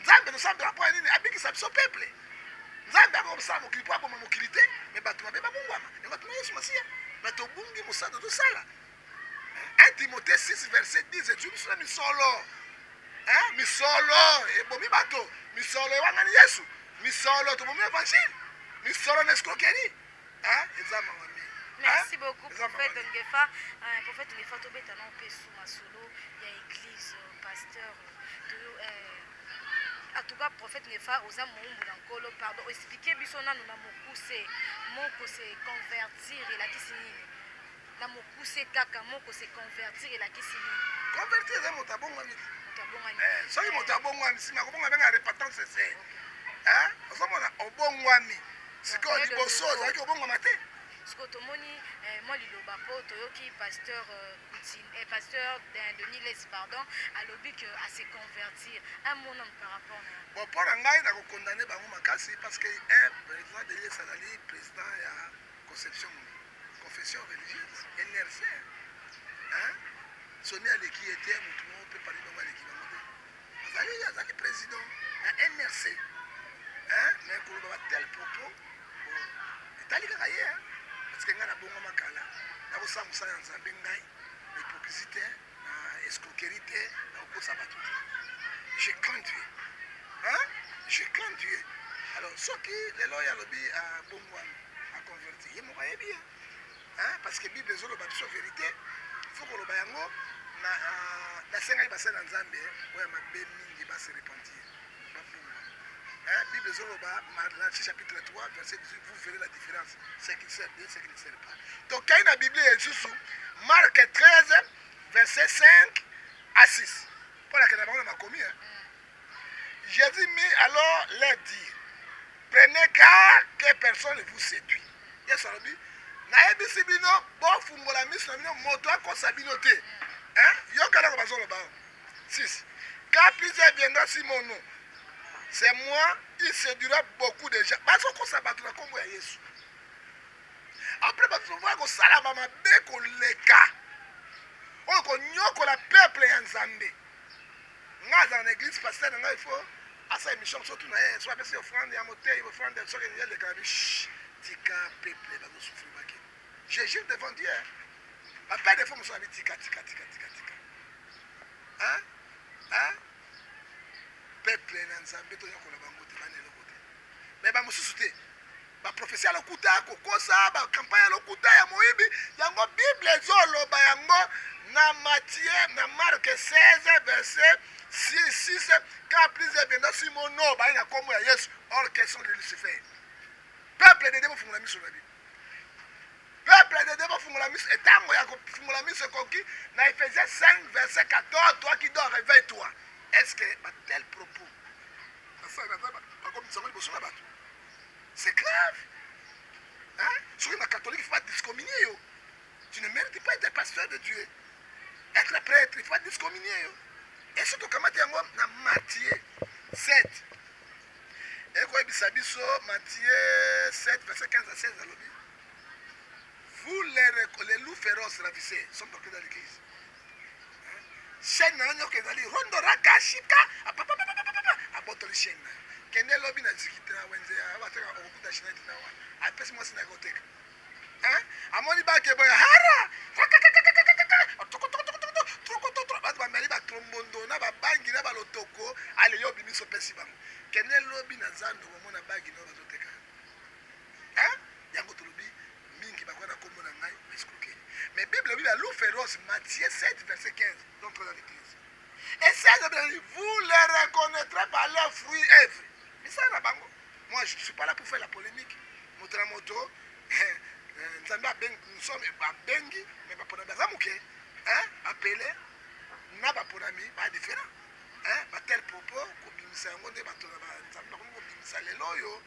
Nzambe tosambela mpo ya nini? Abikisa biso peuple. Nzambe akokosala mokili mpo aboma mokili te, mais bato mabe babongwama. Yango tuna Yesu Masiya, mais tobungi mosala tozosala. 1 Timothée 6 verset 10 ezwi biso na misolo. Misolo ebomi bato, misolo ewangani Yesu, misolo tobomi évangile, misolo na escroquerie. Eza mawa mingi. Merci beaucoup, prophète Ngefa. Prophète Ngefa, tobeta na mpe su masolo ya église, pasteur. En tout cas, prophète Ngefa, oza moumbu na Nkolo. Pardon, explique biso nanu na mokuse moko, se convertir elakisi nini? Na mokuse kaka moko, se convertir elakisi nini? Convertir eza moto abongwami. Moto abongwami. Soki moto abongwami, nsima kobongwa benga repentance. Se ozomona obongwami sikoyo, liboso ozalaki obongwama te. Sikoyo tomoni mwa liloba mpo toyoki pasteur pasteur Denis Lessie, pardon, alobi que ase convertir. Un mot nanu par rapport na Bon, mpo na ngai, nakocondamner bango makasi parce que un président Denis Lessie azali président ya conception confession religieuse NRC. Soni aleki ye te, motu moko mpe parmi bango aleki bango te. Azali président ya NRC, mais koloba batel propos, bon, etali kaka ye, parce que ngai nabongama kala. Nakosala mosala ya Nzambe ngai na hypocrisie te, na escroquerie te, na kokosa bato te. Je crains Dieu, hein? Je crains Dieu. Alors soki lelo oyo alobi abongwami, aconverti, ye moko ayebi ye, hein? Parce que Bible ezoloba biso vérité, faut koloba yango. Nasengaki basali na Nzambe oyo ya mabe mingi base repentir, babongwa. Bible ezoloba, Malachie chapitre 3 verset 18: vous verrez la différence, ce qui sert Dieu, ce qui ne sert pas. Tokei na Bible ya lisusu, Marc 13 verset 5 à 6, mpo nakenda bango na makomi. Jésus mit alors leur dire: prenez garde que personne ne vous séduit. Yesu alobi: nayebisi bino, bofungola miso na bino, moto akosa bino te. Yoka eloko bazoloba. 6. Car plusieurs viendra sur mon nom. C'est moi, il séduira beaucoup de gens. Bazokosa bato na kombo ya Yesu. Après bato baya kosala ba mabe koleka. Oyo konyokola peuple ya Nzambe. Nga azala na église pasteur na ngai il faut asala émission surtout na ye, so apesi offrande ya motei, offrande soki eleka na bi tika peuple bazosouffrir bakende. Je jure devant Dieu. Papa des fois mosusu abi tika tika tika tika tika. Hein? Hein? Peuple na Nzambe toyokola bango te bana eloko te. Mais ba mosusu te. Ba prophétie ya lokuta, kokosa, ba campagne ya lokuta ya moyibi, yango Bible ezoloba yango na Matthieu, na Marc 16 verset 6, 6 car plusieurs viendront sur mon nom, baye na kombo ya Yesu, or question de Lucifer. Peuple de Dieu bofungola miso na bino. Peuple de Dieu bofungola miso, etango ya kofungola miso ekoki na Ephésiens 5 verset 14, toi qui dors, réveille-toi. Est-ce que ba tel propos bakomisa yango liboso na bato? C'est grave. Hein? Soki na catholique, il faut pas discommunier yo. Tu ne mérites pas être pasteur de Dieu. Être prêtre, il faut pas discommunier yo. Et surtout kamati yango na Matthieu 7. Ekoyebisa biso Matthieu 7 verset 15 à 16 alobi vous les loups féroces ravissés sont entrés dans l'église. Chaîne na yo nyoka ezali rondo raka shika apapapapapapa abotoli chaîne na yo. Kende lobi na zikite na wenze ya bateka okokuta chaîne na wana. Apesi mwasi na koteka. Hein? Amoni bake boye hara bato bameli batrombondo na babangi na balotoko ale yo obimisi opesi bango. Kende lobi na zando komona bagi na yo bazoteka. Hein? Yango tolobi mingi bakoya na kombo na ngai escroquerie. Mais Bible elobi ba loup féroce Matthieu 7 verset 15 donc dans l'église. Et 16 vous les reconnaîtrez par leurs fruits œuvres. Misala na bango. Moi je ne suis pas là pour faire la polémique. Moto na moto Nzambe abengi nous sommes babengi mais baponami baza moke. Hein? Appelé na baponami ba différent. Hein? Ba tel propos kobimisa yango nde bato na Nzambe bakomi kobimisa lelo oyo.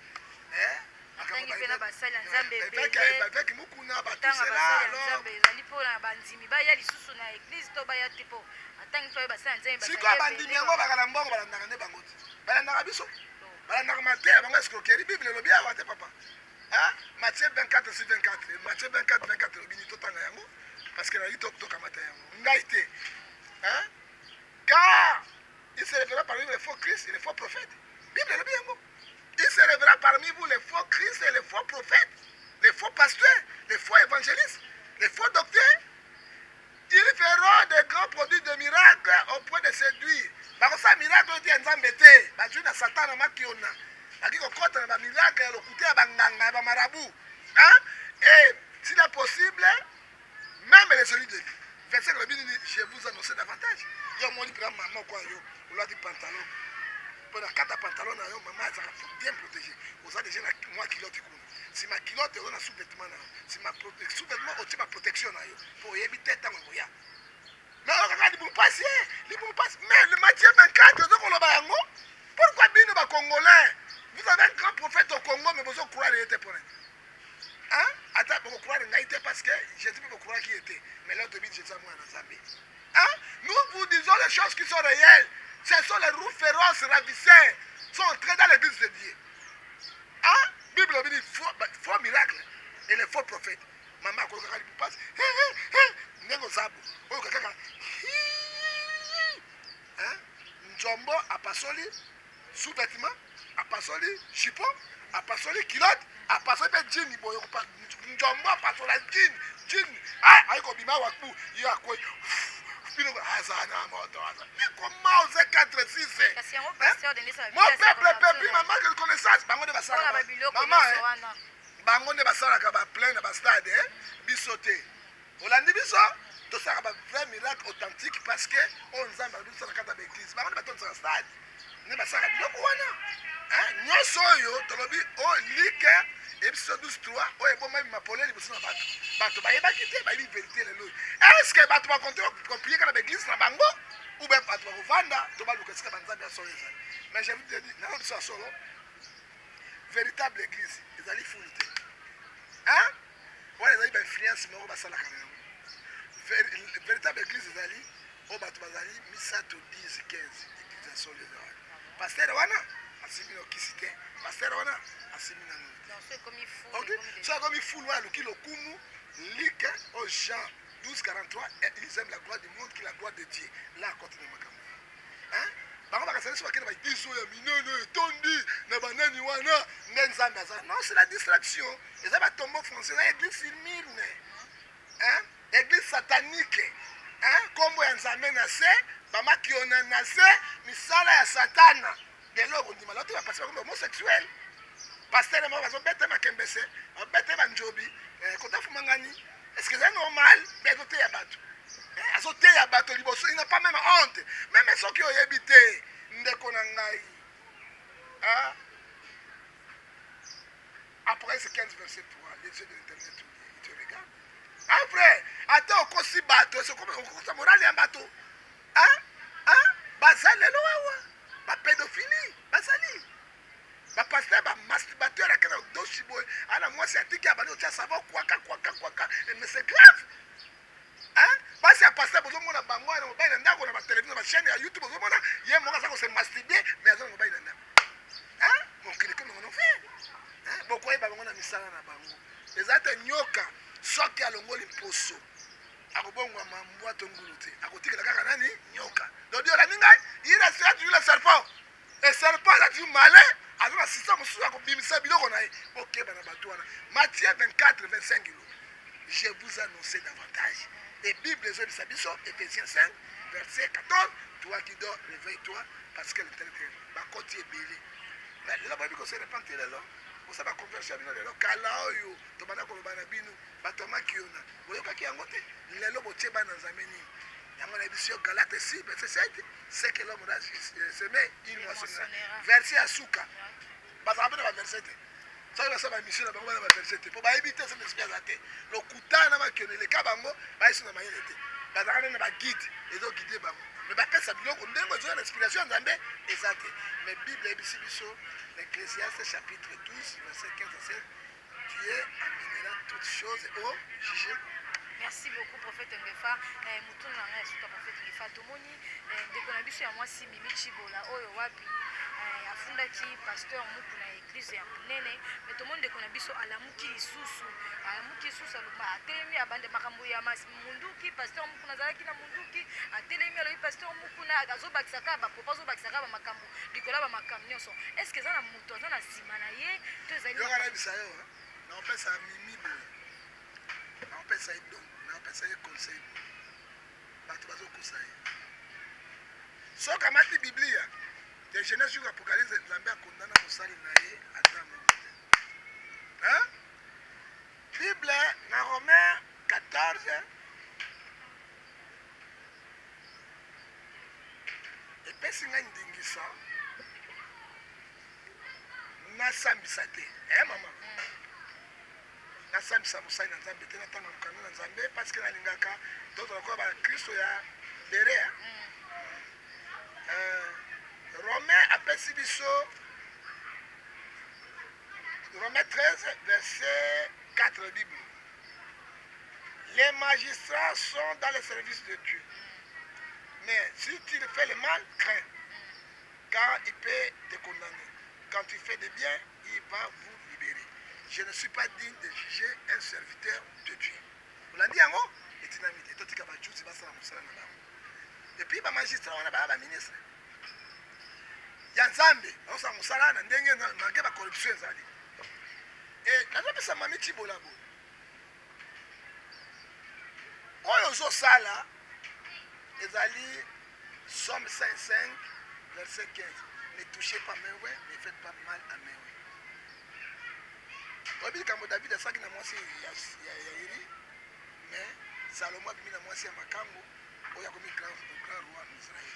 Hein? Atangi mpe na basali ya Nzambe ebele. Baveki mukuna batusela alors. Nzambe ezali mpo na bandimi baya lisusu na église to baya te mpo atangi mpe basali ya Nzambe. Sikoyo bandimi yango baka na mbongo balandaka nde bango te. Balandaka biso. Balandaka mateya bango escroquerie. Bible elobi awa te papa. Hein? Matthieu 24 sur 24. Matthieu 24 24 elobi nini totanga yango parce que nayi tokamata yango. Ngai te. Hein? Car il se révélera parmi vous les faux Christ et les faux prophètes. Bible elobi yango. Il se révélera parmi vous les faux Christ et les faux prophètes, les faux pasteurs, les faux évangélistes, les faux docteurs. Ils feront de grands produits de miracles au point de séduire. Bakosala miracle oyo te ya Nzambe te. Bazwi na Satan na makiona. Baki kokota na ba miracle ya lokuta ya banganga ya bamarabu. Hein? Et s'il est possible, même les élus de Dieu. Verset elobi nini? Je vous annonce davantage. Yo omoni mpenza mama kwa yo olati pantalon mpo na kata pantalon na yo mama azalaka bien protégé, oza déjà na mwa culotte kuna, nsima culotte oza na sous-vêtement na yo, nsima sous-vêtement otie ba protection na yo mpo oyebi te ntango ekoya. Mais oyo kaka libumu pasi, libumu pasi. Mais le Matthieu 24 oza koloba yango. Pourquoi bino ba Congolais, vous avez un grand prophète au Congo mais bozo croire ye te mpona? Hein? Ata bokocroire ngai te parce que Jésus mpe bocroiraki ye te, mais là toyebi Jésus ya mwana na Nzambe. Hein? Nous vous disons les choses qui sont réelles. Ce sont les roues féroces ravisseurs sont entrés dans l'église de Dieu. Hein? Bible dit faux, faux miracle et les faux prophètes. Maman akokaka libumu pasi. Ndenge oza bo. Oyo kaka. Hein? Nzombo apasoli sous-vêtement, apasoli jupon, apasoli culotte, apasoli mpe jean boye nzombo apasola jean jean ayi kobima waku ye akwei bino aza na moto aza. Mais comment oze 4 6? Kasi yango pasteur Denis Mon peuple pepi ma manque de connaissance bango nde basalaka mama bango nde basalaka ba plein na ba stade biso te. Olandi biso tosalaka ba vrai miracle authentique parce que oyo Nzambe alobi tosala kati ya ba église bango nde batondisaka stade nde basalaka biloko wana. Nyonso oyo tolobi oyo like ebiso 12 3 oyo ebomami mapole liboso na bato, bato bayebaki te, bayebi vérité lelo. Est-ce que bato bakonte koprier kaka na baeglise na bango ou bien bato bakovanda to baluka esika banzambe ya solo ezali? Mais je vous dis nano biso ya solo véritable église ezali fulu te. Hein? Wana ezali ba influence moko basalaka na yango. Véritable église ezali oyo bato bazali misato 10 15 église. Solo eza wana. Pasteur wana asimbi na kisi te, pasteur wana asimbi na nini te. Ok, so akomi fulu wana aluki lokumu. Luc au Jean 12 43, ils aiment la gloire du monde que la gloire de Dieu. Là akoti na makambo. Hein? Bango bakasani so bakende ba église oyo ya minene etondi na banani wana nde Nzambe aza. Non, c'est la distraction. Eza ba tombeau français, eza église Smyrne. Hein? Église satanique. Hein? Kombo ya Nzambe na se, bamakiona na se, misala ya Satana. Lelo okondima lelo te bapasi bakomi homosexuel. Pasteur moko bazobeta makembese, babeta banjobi, eh, kota fumangani. Est-ce que c'est normal? Mpe azoteya bato. Eh, azoteya bato liboso, il n'a pas même honte. Même soki oyebi te, ndeko na ngai. Hein? Apocalypse 15 verset 3, les yeux de l'éternel il te regarde. Hein frère, ata okosi bato, okosa morale ya bato. Hein? Hein? Baza lelo awa, ba pédophilie, bazali. Ba pasteur ba masturbateur akenda doshi boye, ana mwasi atiki abandi otia savon kwaka kwaka kwaka, mais c'est grave. Hein? Basi ya pasteur bozomona bango na mobali na ndako na ba télévision ba chaîne ya YouTube bozomona ye moko aza ko se masturber mais aza na mobali na ndako. Hein? Mokili komi ngono fe. Hein? Bokoyeba bango na misala na bango. Eza te nyoka soki alongoli mposo akobongwama mbwa to ngulu te, akotikela kaka nani? Nyoka. Donc Dieu olandi ngai, il restera toujours le serpent. Et serpent aza toujours malin, aza na système mosusu ya kobimisa biloko na ye. Bokeba na bato wana. Matthieu 24 25 elobi, je vous annonce davantage. Et Bible ezobisa biso Ephésiens 5 verset 14, toi qui dors, réveille-toi parce que l'Éternel bakoti ebele. Mais lelo boyebi ko se repentir lelo, kosala ba conversion ya bino lelo, kala oyo tobanda koloba na bino bato ya makiona boyokaki yango te, lelo botie bana Nzambe nini? Yango nayebisi yo Galate 6 verset 7, ce que l'homme a semé, il moissonnera. Verset ya suka bazalaka mpe na baverset te, soki basala bamission na bango bana baverset te, mpo bayebi te saint esprit aza te. Lokuta na makiona eleka bango, bayesi na mayele te, bazalaka nde na baguide ezoguide bango, mais bapesa biloko ndenge ezoya na inspiration ya Nzambe eza te. Mais Bible eyebisi biso na Ecclésiaste chapitre 12 verset 15 à 16, Dieu amènera toutes choses au jugement. Merci beaucoup prophète Ngefa. Eh, mutuna na ngai ya suka prophète Ngefa, tomoni eh, ndeko na biso ya mwasi Mimi Chibola oyo wapi eh, afundaki pasteur Muku na église ya monene, mais tomoni ndeko na biso alamuki lisusu, alamuki lisusu, aloba atelemi abande makambo ya munduki, pasteur Muku nazalaki na munduki, atelemi alobi pasteur Muku na azobakisa kaka ba propos, azobakisa kaka ba makambo likolo ya ba makambo nyonso. Est-ce que eza na moto aza na nsima na ye to ezali Yoka nayebisa yo, naopesa Mimi boye, naopesa ye don, naopesa ye conseil boye, bato bazokosa ye. Soki amati Biblia de Genèse jusqu'à Apocalypse, Nzambe akondana mosali na ye ata moko te. Hein? Bible na Romain 14 epesi ngai ndingisa nasambisa te, eh mama, nasambisa mosali na Nzambe te, natanga mokanda na Nzambe parce que nalingaka tozala koya bakristo ya Berea. Romain apesi biso Romain 13 verset 4 Bible. Les magistrats sont dans le service de Dieu. Mais si tu fais le mal, crains, car il peut te condamner. Quand tu fais des biens, il va vous libérer. Je ne suis pas digne de juger un serviteur de Dieu. Olandi yango etinami te, totika bajuzi basala mosala na bango. Et puis ba magistrat wana baya ba ministre ya Nzambe bazosala mosala na ndenge malgré ba corruption ezali. Et nazopesa Mami Tshibola boye, oyo ozosala ezali Psaume 105 verset 15, ne touchez pas mes oints, ne faites pas mal à mes oints. Oyebi likambo David asalaki na mwasi ya Uri, mais Salomo abimi na mwasi ya makango oyo akomi grand roi en Israël.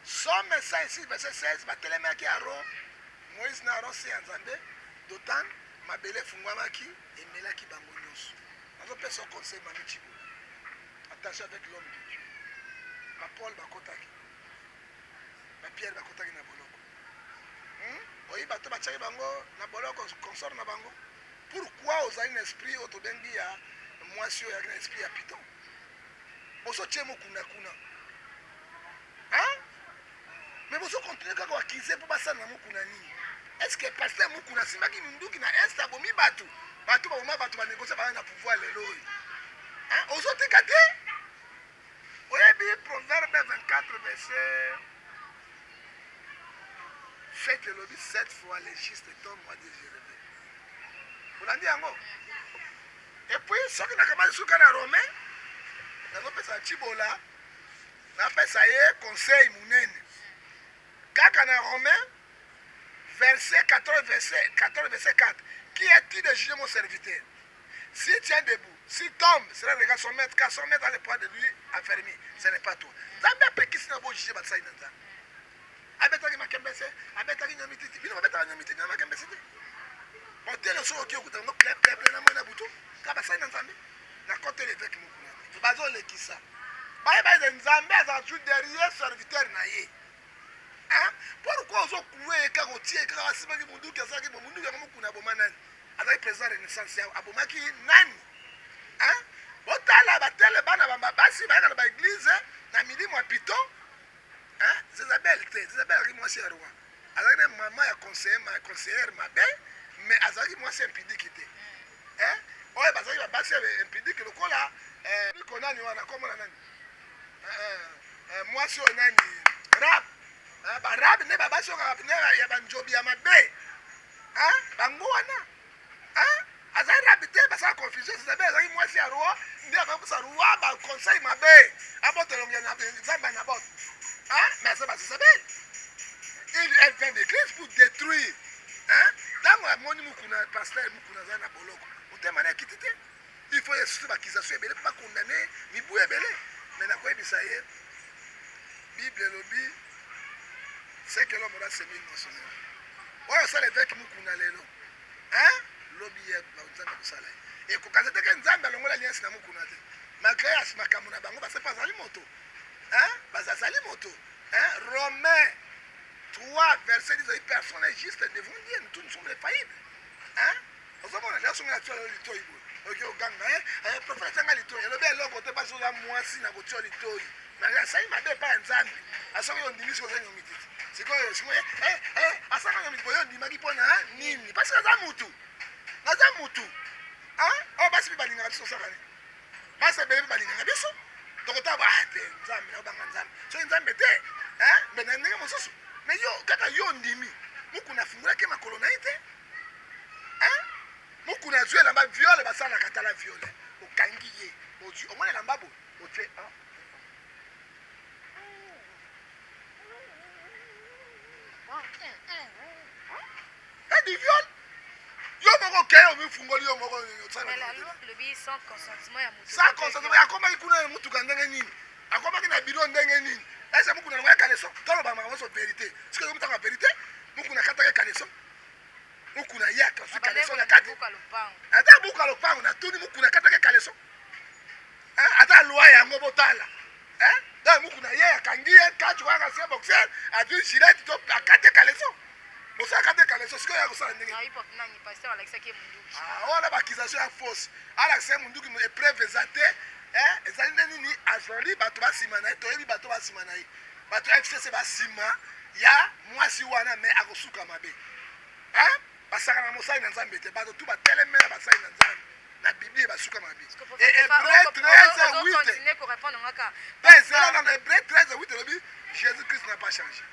Psaume 106 verset 16, batelemaki Aaron, Moïse na Aaron se ya Nzambe, Dotan, mabele efungwamaki, emelaki bango nyonso. Nazopesa yo conseil Mami Tshibola, attention avec l'homme de Dieu. Ba Paul bakotaki, ba Pierre bakotaki na boloko. Oyi bato batiaki bango na boloko consort na bango. Pourquoi ozali na esprit oyo tobengi ya mwasi oyo ayaki na esprit ya python? Bozo tie mokuna kuna. Hein? Mais bozo continuer kaka koaccuser mpo basala na Mukuna nini? Est ce que pasteur Mukuna asimbaki minduki na est abomi bato? Bato baboma bato banegocie baza na pouvoir lelo oyo. Hein? Ozotika te? Oyebi Proverbe 24 verset 7 elobi 7 fois le juste tombe, moi Dieu je relève. Olandi yango? Et puis soki nakamati suka na Romain, nazopesa Tshibola, napesa ye conseil munene. Kaka na Romain verset 14 verset 14 verset 4, qui es-tu de juger mon serviteur? S'il tient debout, s'il tombe, cela regarde son maître, car son maître a le poids de lui affermi. Ce n'est pas toi. Nzambe apekisi na bojuge basali na Nzambe. Abetaki makembese, abetaki nyomititi. Bino babetaka nyomititi na makembese te. Hôtel soki oki okuta yango plein plein plein na moi na butu. Kaka basali na Nzambe. Na kote l'évêque mokuna. Bazolekisa. Bayeba ete Nzambe azalaka toujours derrière serviteur na ye. Hein? Pourquoi ozo clouer ye kaka otie ye kaka asimbaki munduki asalaki bo munduki yango Mukuna aboma nani? Azalaki président Renaissance ya abomaki nani? Hein? Botala batele bana ba basi bayaka na ba église na milimo ya piton. Hein? Zezabel te, Zezabel azalaki mwasi ya roi. Azalaki na mama ya conseiller ma conseillère mabe mais azalaki mwasi impudique te. Hein? Oyo bazalaki ba basi ya impudique lokola eh, nani wana komona nani? Eh, eh, mwasi oyo nani rab eh, barabe nde babasi oyo kaka nde ya banjobi ya mabe bango wana azali rabi te, basala confusion. Zezabe azalaki mwasi ya roi, nde akopesa roi baconseil mabe, abota elongi ya Nzambe ya Nabote, mais aza bazezabel, elle vient d'église pour détruire. Ntango amoni Mukuna, pasteur Mukuna aza na boloko, motema na ekiti te. Il faut yesusu bakization ebele mpo bakondane mibu ebele. Mais nakoyebisa ye, Bible elobi ce que l'homme aura semé moissonnera. Oyo asala évêque Mukuna lelo, hein, lobi ye Nzambe akosala ye. Ekokanisa te ke Nzambe alongola alliance na Mukuna te, malgré makambo na bango basepa azali moto, hein, bazazali moto, hein. Romain 3 verset 10, personne n'est juste devant Dieu, nous tous nous sommes les faillibles, hein. Ozomona lelo soki natia yo litoi boye, oki oganga eh, eh, prophète atianga litoi, elobi eloko te, mpasi oza mwasi na kotia litoi na asali mabe epai ya Nzambe. Asoki ondimi soki oza nyomititi sikoyo sikoyo eh, eh, asaka nyomititi boye, ondimaki mpo na nini? Mpasi naza mutu, naza mutu. Oyo basi mpe balingaka biso, osaka nini? Basi ebele mpe balingaka biso, tokotala ba te Nzambe, naobanga Nzambe, soki Nzambe te mbe na ndenge mosusu. Mais yo kaka yo ondimi, Mukuna afungolaki makolo na ye te. Hein? Mukuna azwi elamba viole basalaka, tala viole okangi ye, ozwi omoni elamba boye otie du viol, yo moko okei omifungoli yo moko. Sans consentement. Akomaki kuna na mutuka ndenge nini? Akomaki na biro ndenge nini? Ese Mukuna nango ya caleçon, toloba makambo nyonso vérité. Soki ozomutanga vérité, Mukuna akataki caleçon. Mukuna ye akazwi caleçon na kati, ata buka lopango. Natuni, Mukuna akataki caleçon? Ata loi yango botala. Donc Mukuna ye akangi ye kati kaka se boxer, azwi gilette to akati caleçon, bosala akati caleçon. Sikoyo ya kosala ndenge wana, baaccusation ya fausse, alakisa ye munduki, épreuve eza te. Ezali nde nini? Azali bato basima na ye, toyebi bato basima na ye, bato ya FCC basima ya mwasi wana, mais akosuka mabe. Basaka na mosali na Nzambe te. Bato tu batelemela basali na Nzambe na Biblie basuka mabe. Hébreu 13 8, mpe ezela nano, Hébreu 13 8 elobi Jésus Christ n'a pas changé.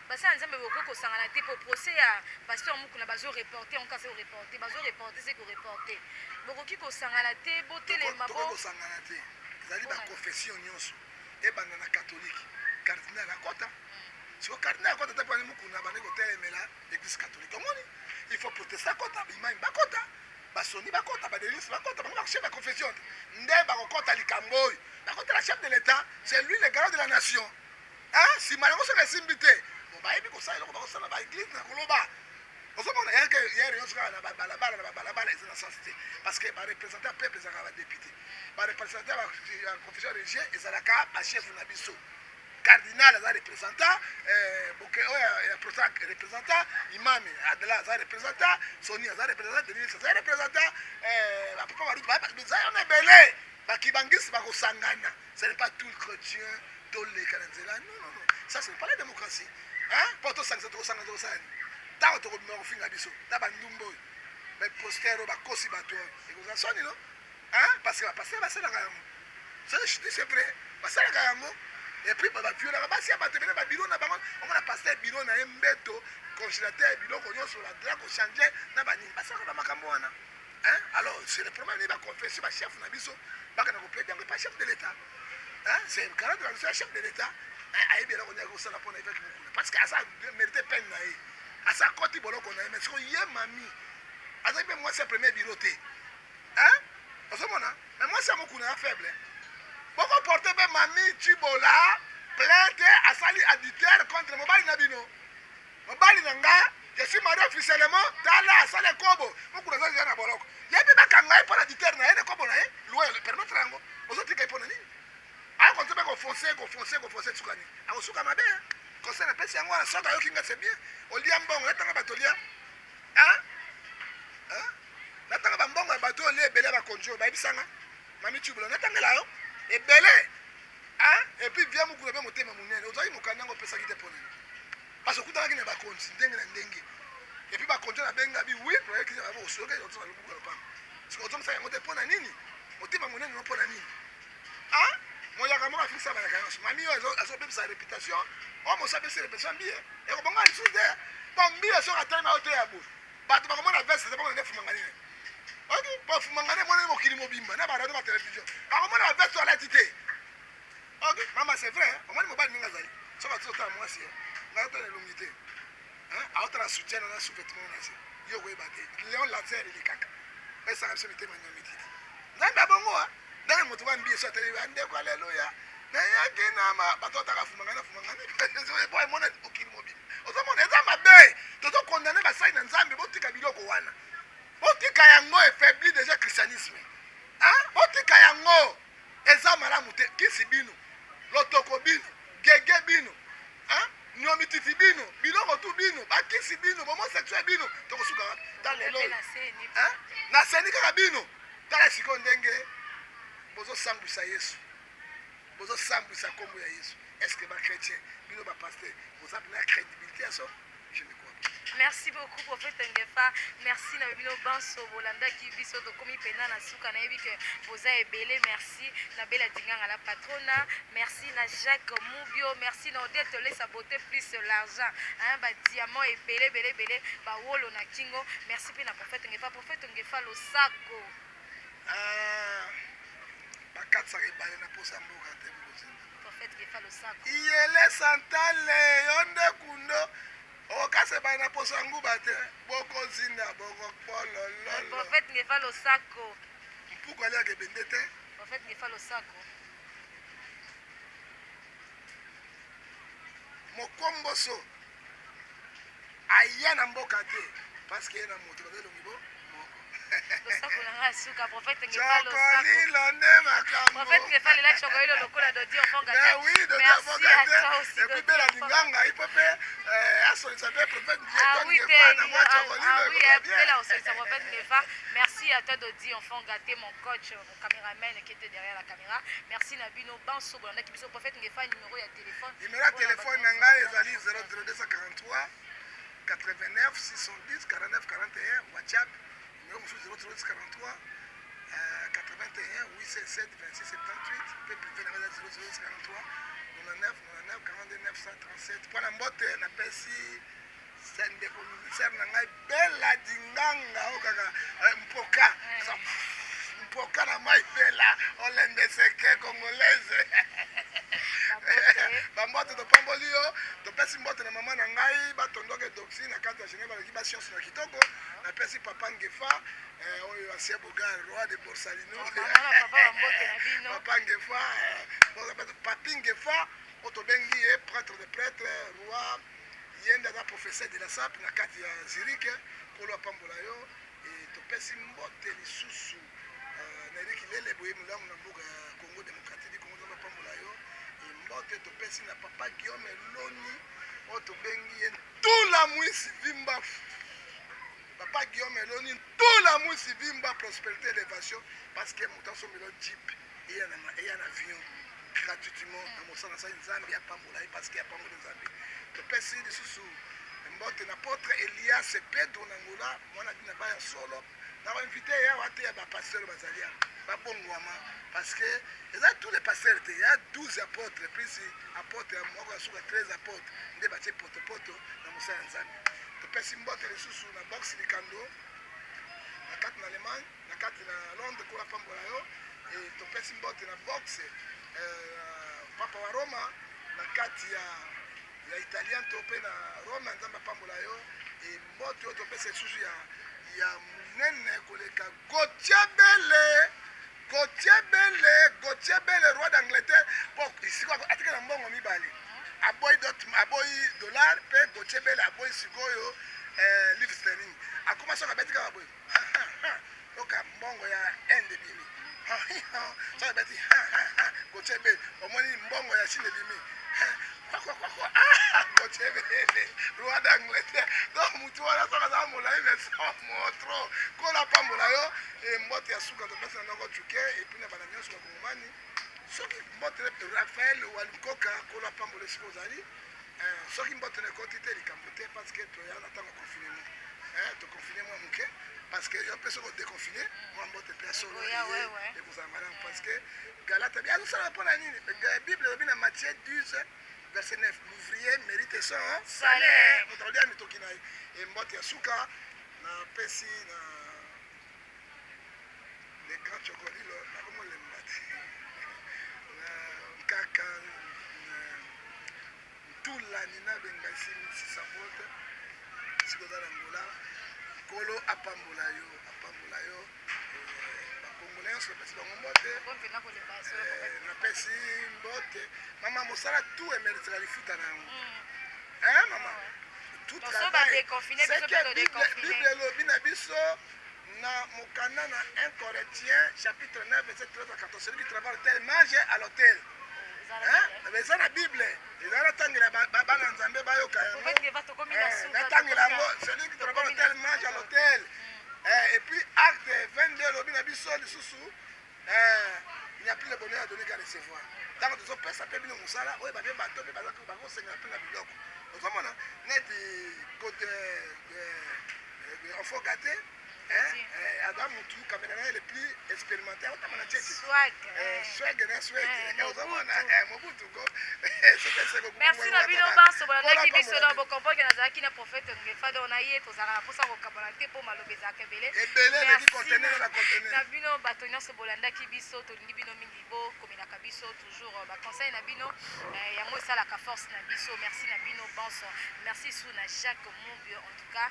Basala Nzambe bokoki kosangana te po procès ya pasteur Mukuna bazoreporte yango, kasi oreporte, bazoreporte se koreporte, bokoki kosangana te, botelema. Tokoki kosangana te, ezali baconfession nyonso, ebanda na catholique, cardinal akota. Siko cardinal akota te mpani Mukuna bandi kotelemela église catholique. Omoni, il faut protestant akota, bimami bakota, basoni bakota, badelisi bakota, bango bachef ya confession te nde bakokota likambo oyo. Bakotela chef de l'État, c'est lui le garant de la nation. Nsima yango soki esimbi te, bon, bayebi kosala eloko bakosala baéglise na koloba. Ozomona yake yere nyonso kaka na babalabala, na babalabala, eza na sens te, parce que barepresentant ya peuple ezalaka badéputé, barepresentant ya confession religieux ezalaka bachef na biso. Cardinal aza représentant, boke oyo ya protestant représentant, imam Adela aza représentant, Soni aza représentant, Denis aza représentant, bapapa baruti baza wana ebele, bakibangisi bakosangana. Ce n'est pas tout le chrétien toleka na nzela. Non, non, non, ça ce n'est pas la démocratie. Hein? Po tosangisa tokosangisa tokosala nini? Ntango tokobima kofinga biso na bandumba oyo baposter oyo bakosi bato oyo ekozala soni no? Hein? Parce que bapaster basalaka yango. C'est vrai, basalaka yango. Et puis baviolaka basi ya bato ebele babiro na bango, omona paster biro na ye mbeto, congélateur, biloko nyonso, la drap kochange na banini, basalaka bamakambo wana. Hein? Alors c'est le problème ni ba confession ba chef na biso bakana ko plaider yango pas chef de l'État. Hein? C'est le garant de la nation chef de l'État. Hein? Ayebi eloko nini akosala mpona évêque Mukuna parce que aza mérité peine na ye. Asa akoti boloko na ye mais sikoyo ye mami azali mpe mwasi ya premier bureau te. Hein? Ozomona? Mais mwasi ya Mukuna ya faible. Boko porter mpe mami Tshibola plainte asali adultère contre mobali na bino. Mobali na nga, je suis marié officiellement, tala asala ekobo, mokuna aza deja na boloko. Ye mpe bakanga ye mpo na adultère na ye na ekobo na ye, loi ele permettre yango. Ozotika ye mpo na nini? Akonti mpe kofonce, kofonce, kofonce suka nini? Akosuka mabe. Conseil napesi yango wana, soki ayoki nga c'est bien. Olia mbongo, natanga bato olia. Hein? Hein? Natanga ba mbongo ya bato olia ebele ya bakonzi oyo bayebisanga. Mami Tshibula, natangela yo ebele. Hein? Et puis viens mukuna mpe motema monene. Ozwaki mokanda yango opesaki te mpo nini? Parce que okutanaki na bakonzi ndenge na ndenge. Et puis bakonzi na benga bi oui, projet ki ba osoyoka yo tsa lobuka lopango. Siko ozongisa yango te mpo na nini? Motema monene no mpo na nini? Hein? Moyaka moko afingisa bayaka nyonso. Mami oyo azobebisa réputation. Oyo mosu abebisi réputation mbiye. Ekobonga lisusu te. Mpo mbiye soki atelemi ayo te ya boye. Bato bakomona veste te bakomona nde fumanga nini. Ok? Mpo fumanga nde emonani mokili mobimba na ba radio ba télévision. Bakomona ba veste alati te. Ok, mama c'est vrai, hein? Omoni mobali ndenge azali. Soki atiki otala mwasi, ngai otala elongi te. Hein? Aotala soutien na sous-vêtement na se. Yo okoyeba te. Léon Lazer elekaka. Pesaka biso mitema nyomi titi. Nzambe abongo, hein? Ndenge moto wa mbiye so atali ba ndeko alléluia. Nayaki na ma bato otaka fumanga na fumanga ne. Bo emona mokili mobimba. Ozomona eza mabe. Tozo condamner basali na Nzambe botika biloko wana. Botika yango affaibli déjà christianisme. Hein? Botika yango. Eza malamu te kisi bino lotoko bino gege bino hein nyomititi bino biloko tu bino bakisi bino homosexuel bino tokosuka wapi ta lelo hein na seni kaka bino tala sikoyo ndenge bozosambwisa Yesu bozosambwisa nkombo ya Yesu est ce que ba chrétien bino ba pasteur boza na crédibilité ya solo? Je ne crois pas. Merci beaucoup prophète Ngefa. Merci na bino banso bolandaki biso tokomi pena na suka nayebi que boza ebele. Merci na Bella Dinganga la patrona. Merci na Jacques Mubio. Merci na Odette Lesa beauté plus l'argent. Hein ba diamant ebele ebele ebele ba wolo na kingo. Merci pe na prophète Ngefa. Prophète Ngefa losako. Ah bakatisaka ebale na posa mboka te bokozinda. Prophète Ngefa losako. Iyele santale yo nde kundo okasa ebale na posa nguba te bokozinda bokopolololo. Prophète Ngefa losako. Mpuku aliaka ebende te. Prophète Ngefa losako. Mokomboso aya na mboka te parce que ye na moto baza elongi bo moko. Losako na nga suka prophète Ngefa losako. Chokolilo nde makambo. Prophète Ngefa lela chokolilo lokola Dodi enfant gâté. Mais oui, Dodi Merci enfant à gâté. toi aussi Et puis Dodi Bella enfant Linganga, il faut faire asolisa pe prophète Ah oui, Ngefa na mwa ah, chokolilo ah oui, ekoza bien. Bella osolisa prophète Ngefa. Merci à toi Dodi enfant gâté, mon coach, mon caméraman qui était derrière la caméra. Merci na bino banso bolandaki biso prophète Ngefa numéro ya téléphone. Numéro ya téléphone na ngai ezali 00243 89 610 49 41 WhatsApp numéro mosusu 00343 81 807 26 78 mpe privé na ngai eza 0043 99 99 42 937 mpo na mbote napesi ndeko ministère na ngai Bella Dinganga oyo kaka mpoka mpoka na mai Bella olembeseke congolaise bambote topamboli yo topesi mbote na mama na ngai batondoke doxi na kati ya Genève baleki bascience na kitoko napesi papa Ngefa oyo ancien bogar roi de Borsalino papa Ngefa papi Ngefa oyo tobengi ye prêtre de prêtre roi ye nde aza professeur de la sape na kati ya Zurich nkolo apambola yo e topesi mbote lisusu na Eric Lele boye molamu na mboka ya Congo démocratique du Congo nzambe apambola yo e mbote topesi na papa Guillaume Eloni oyo tobengi ye Ntula Mwisi Vimba papa Guillaume Eloni Ntula Mwisi Vimba prospérité élévation parce que moto asombela jeep eya na avion gratuitement na mosala asali nzambe apambola ye parce que apamboli nzambe. Topesi lisusu mbote na apotre Elias Pedro na Angola, mwana bina baya solo. Na ba invité ya wate ya ba pasteur bazali awa babongwama, parce que eza tous les pasteurs te, ya 12 apôtres plus apôtre ya moko ya suka, 13 apôtres nde batie potopoto na mosala ya Nzambe. Topesi mbote lisusu na box Likando na kati na Allemagne, na kati na Londres, kola pambola yo. E topesi mbote na box Papa wa Roma na kati ya Italien to mpe na Rome, Nzambe apambola yo. E mbote oyo topesa lisusu ya monene koleka, Gauthier Bele, Gauthier Bele, Gauthier Bele, roi d'Angleterre. Bon, sikoyo atikala na mbongo mibale, aboyi dot, aboyi dollar, mpe Gauthier Bele aboyi sikoyo livre sterling. Akoma soki abeti kaka boye, oka mbongo ya Inde ebimi. Soki abeti Gauthier Bele, omoni mbongo ya Chine ebimi. Gauthier Bele, roi d'Angleterre. Donc mutu wana soki aza molai, mais sans motro, kola pambola yo. E mbote ya suka topesi na noko Cuke, et puis na bana nyonso bakongomani. Soki mbote Raphaël Walukoka, kola pambola esika ozali. Soki mbote na ekoti te, likambo te, parce que toya na ntango confinement, toconfine mwa moke, parce que yo mpe soki odéconfine mwa mbote mpe ya solo ekozala malamu, parce que Galate bi azosala mpo na nini? Bible elobi na Matthieu 12 verset 9: "L'ouvrier mérite son salaire." Moto akolia mitoki na ye. E mbote ya suka napesi na le grand Chokolilo, nakomolemba te, na Nkaka Ntulani na Bengasi 600 volt sikoyo oza na Ngola. Nkolo apambola yo, apambola yo. Bakongolais nyonso napesi bango mbote. Napesi mbote mama, mosala tout eméritaka lifuta na yango, mama. Tout travail, Bible elobi na biso na mokanda na 1 Corinthiens chapitre 9 verset 13 à 14: "Celui qui travaille à l'autel mange à l'autel." Eza na Bible, eza natangela bana Nzambe bayoka yango, natangela yango: "Celui qui travaille à l'autel mange à l'autel." Et puis Acte 22 elobi na biso lisusu: "Il n'y a plus le bonheur à donner qu'à recevoir." Ntango tozopesa mpe bino mosala oyo, bape bato mpe bakosenga mpe na biloko, ozomona neti enfant gâté aza mutu caméra na ye le plus expérimenté, aotama na tieti swag na swag, ozomona Mobutu ko. Merci na bino banso bolandaki biso. Na bocomprendre nazalaki na prophète Ngefa, donc na ye tozalaka na mposa kokabana te, mpo maloba ezalaka ebele. Ebele, eleki conteneur na conteneur. Na bino bato nyonso bolandaki biso, tolingi bino mingi. Bokomelaka biso toujours baconseil na bino, yango esalaka force na biso. Merci na bino banso, merci su na Jacques Mombio. En tout cas,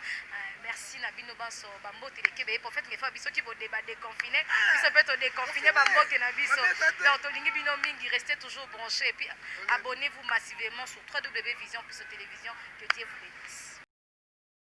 merci na bino banso. Bambote eleki ebele. Prophète Ngefa, biso ki badéconfine, biso mpe todéconfine bambote na biso. Donc tolingi bino mingi, restez toujours branchés et puis abonnez-vous massivement sur 3W Vision Plus Télévision. Que Dieu vous bénisse.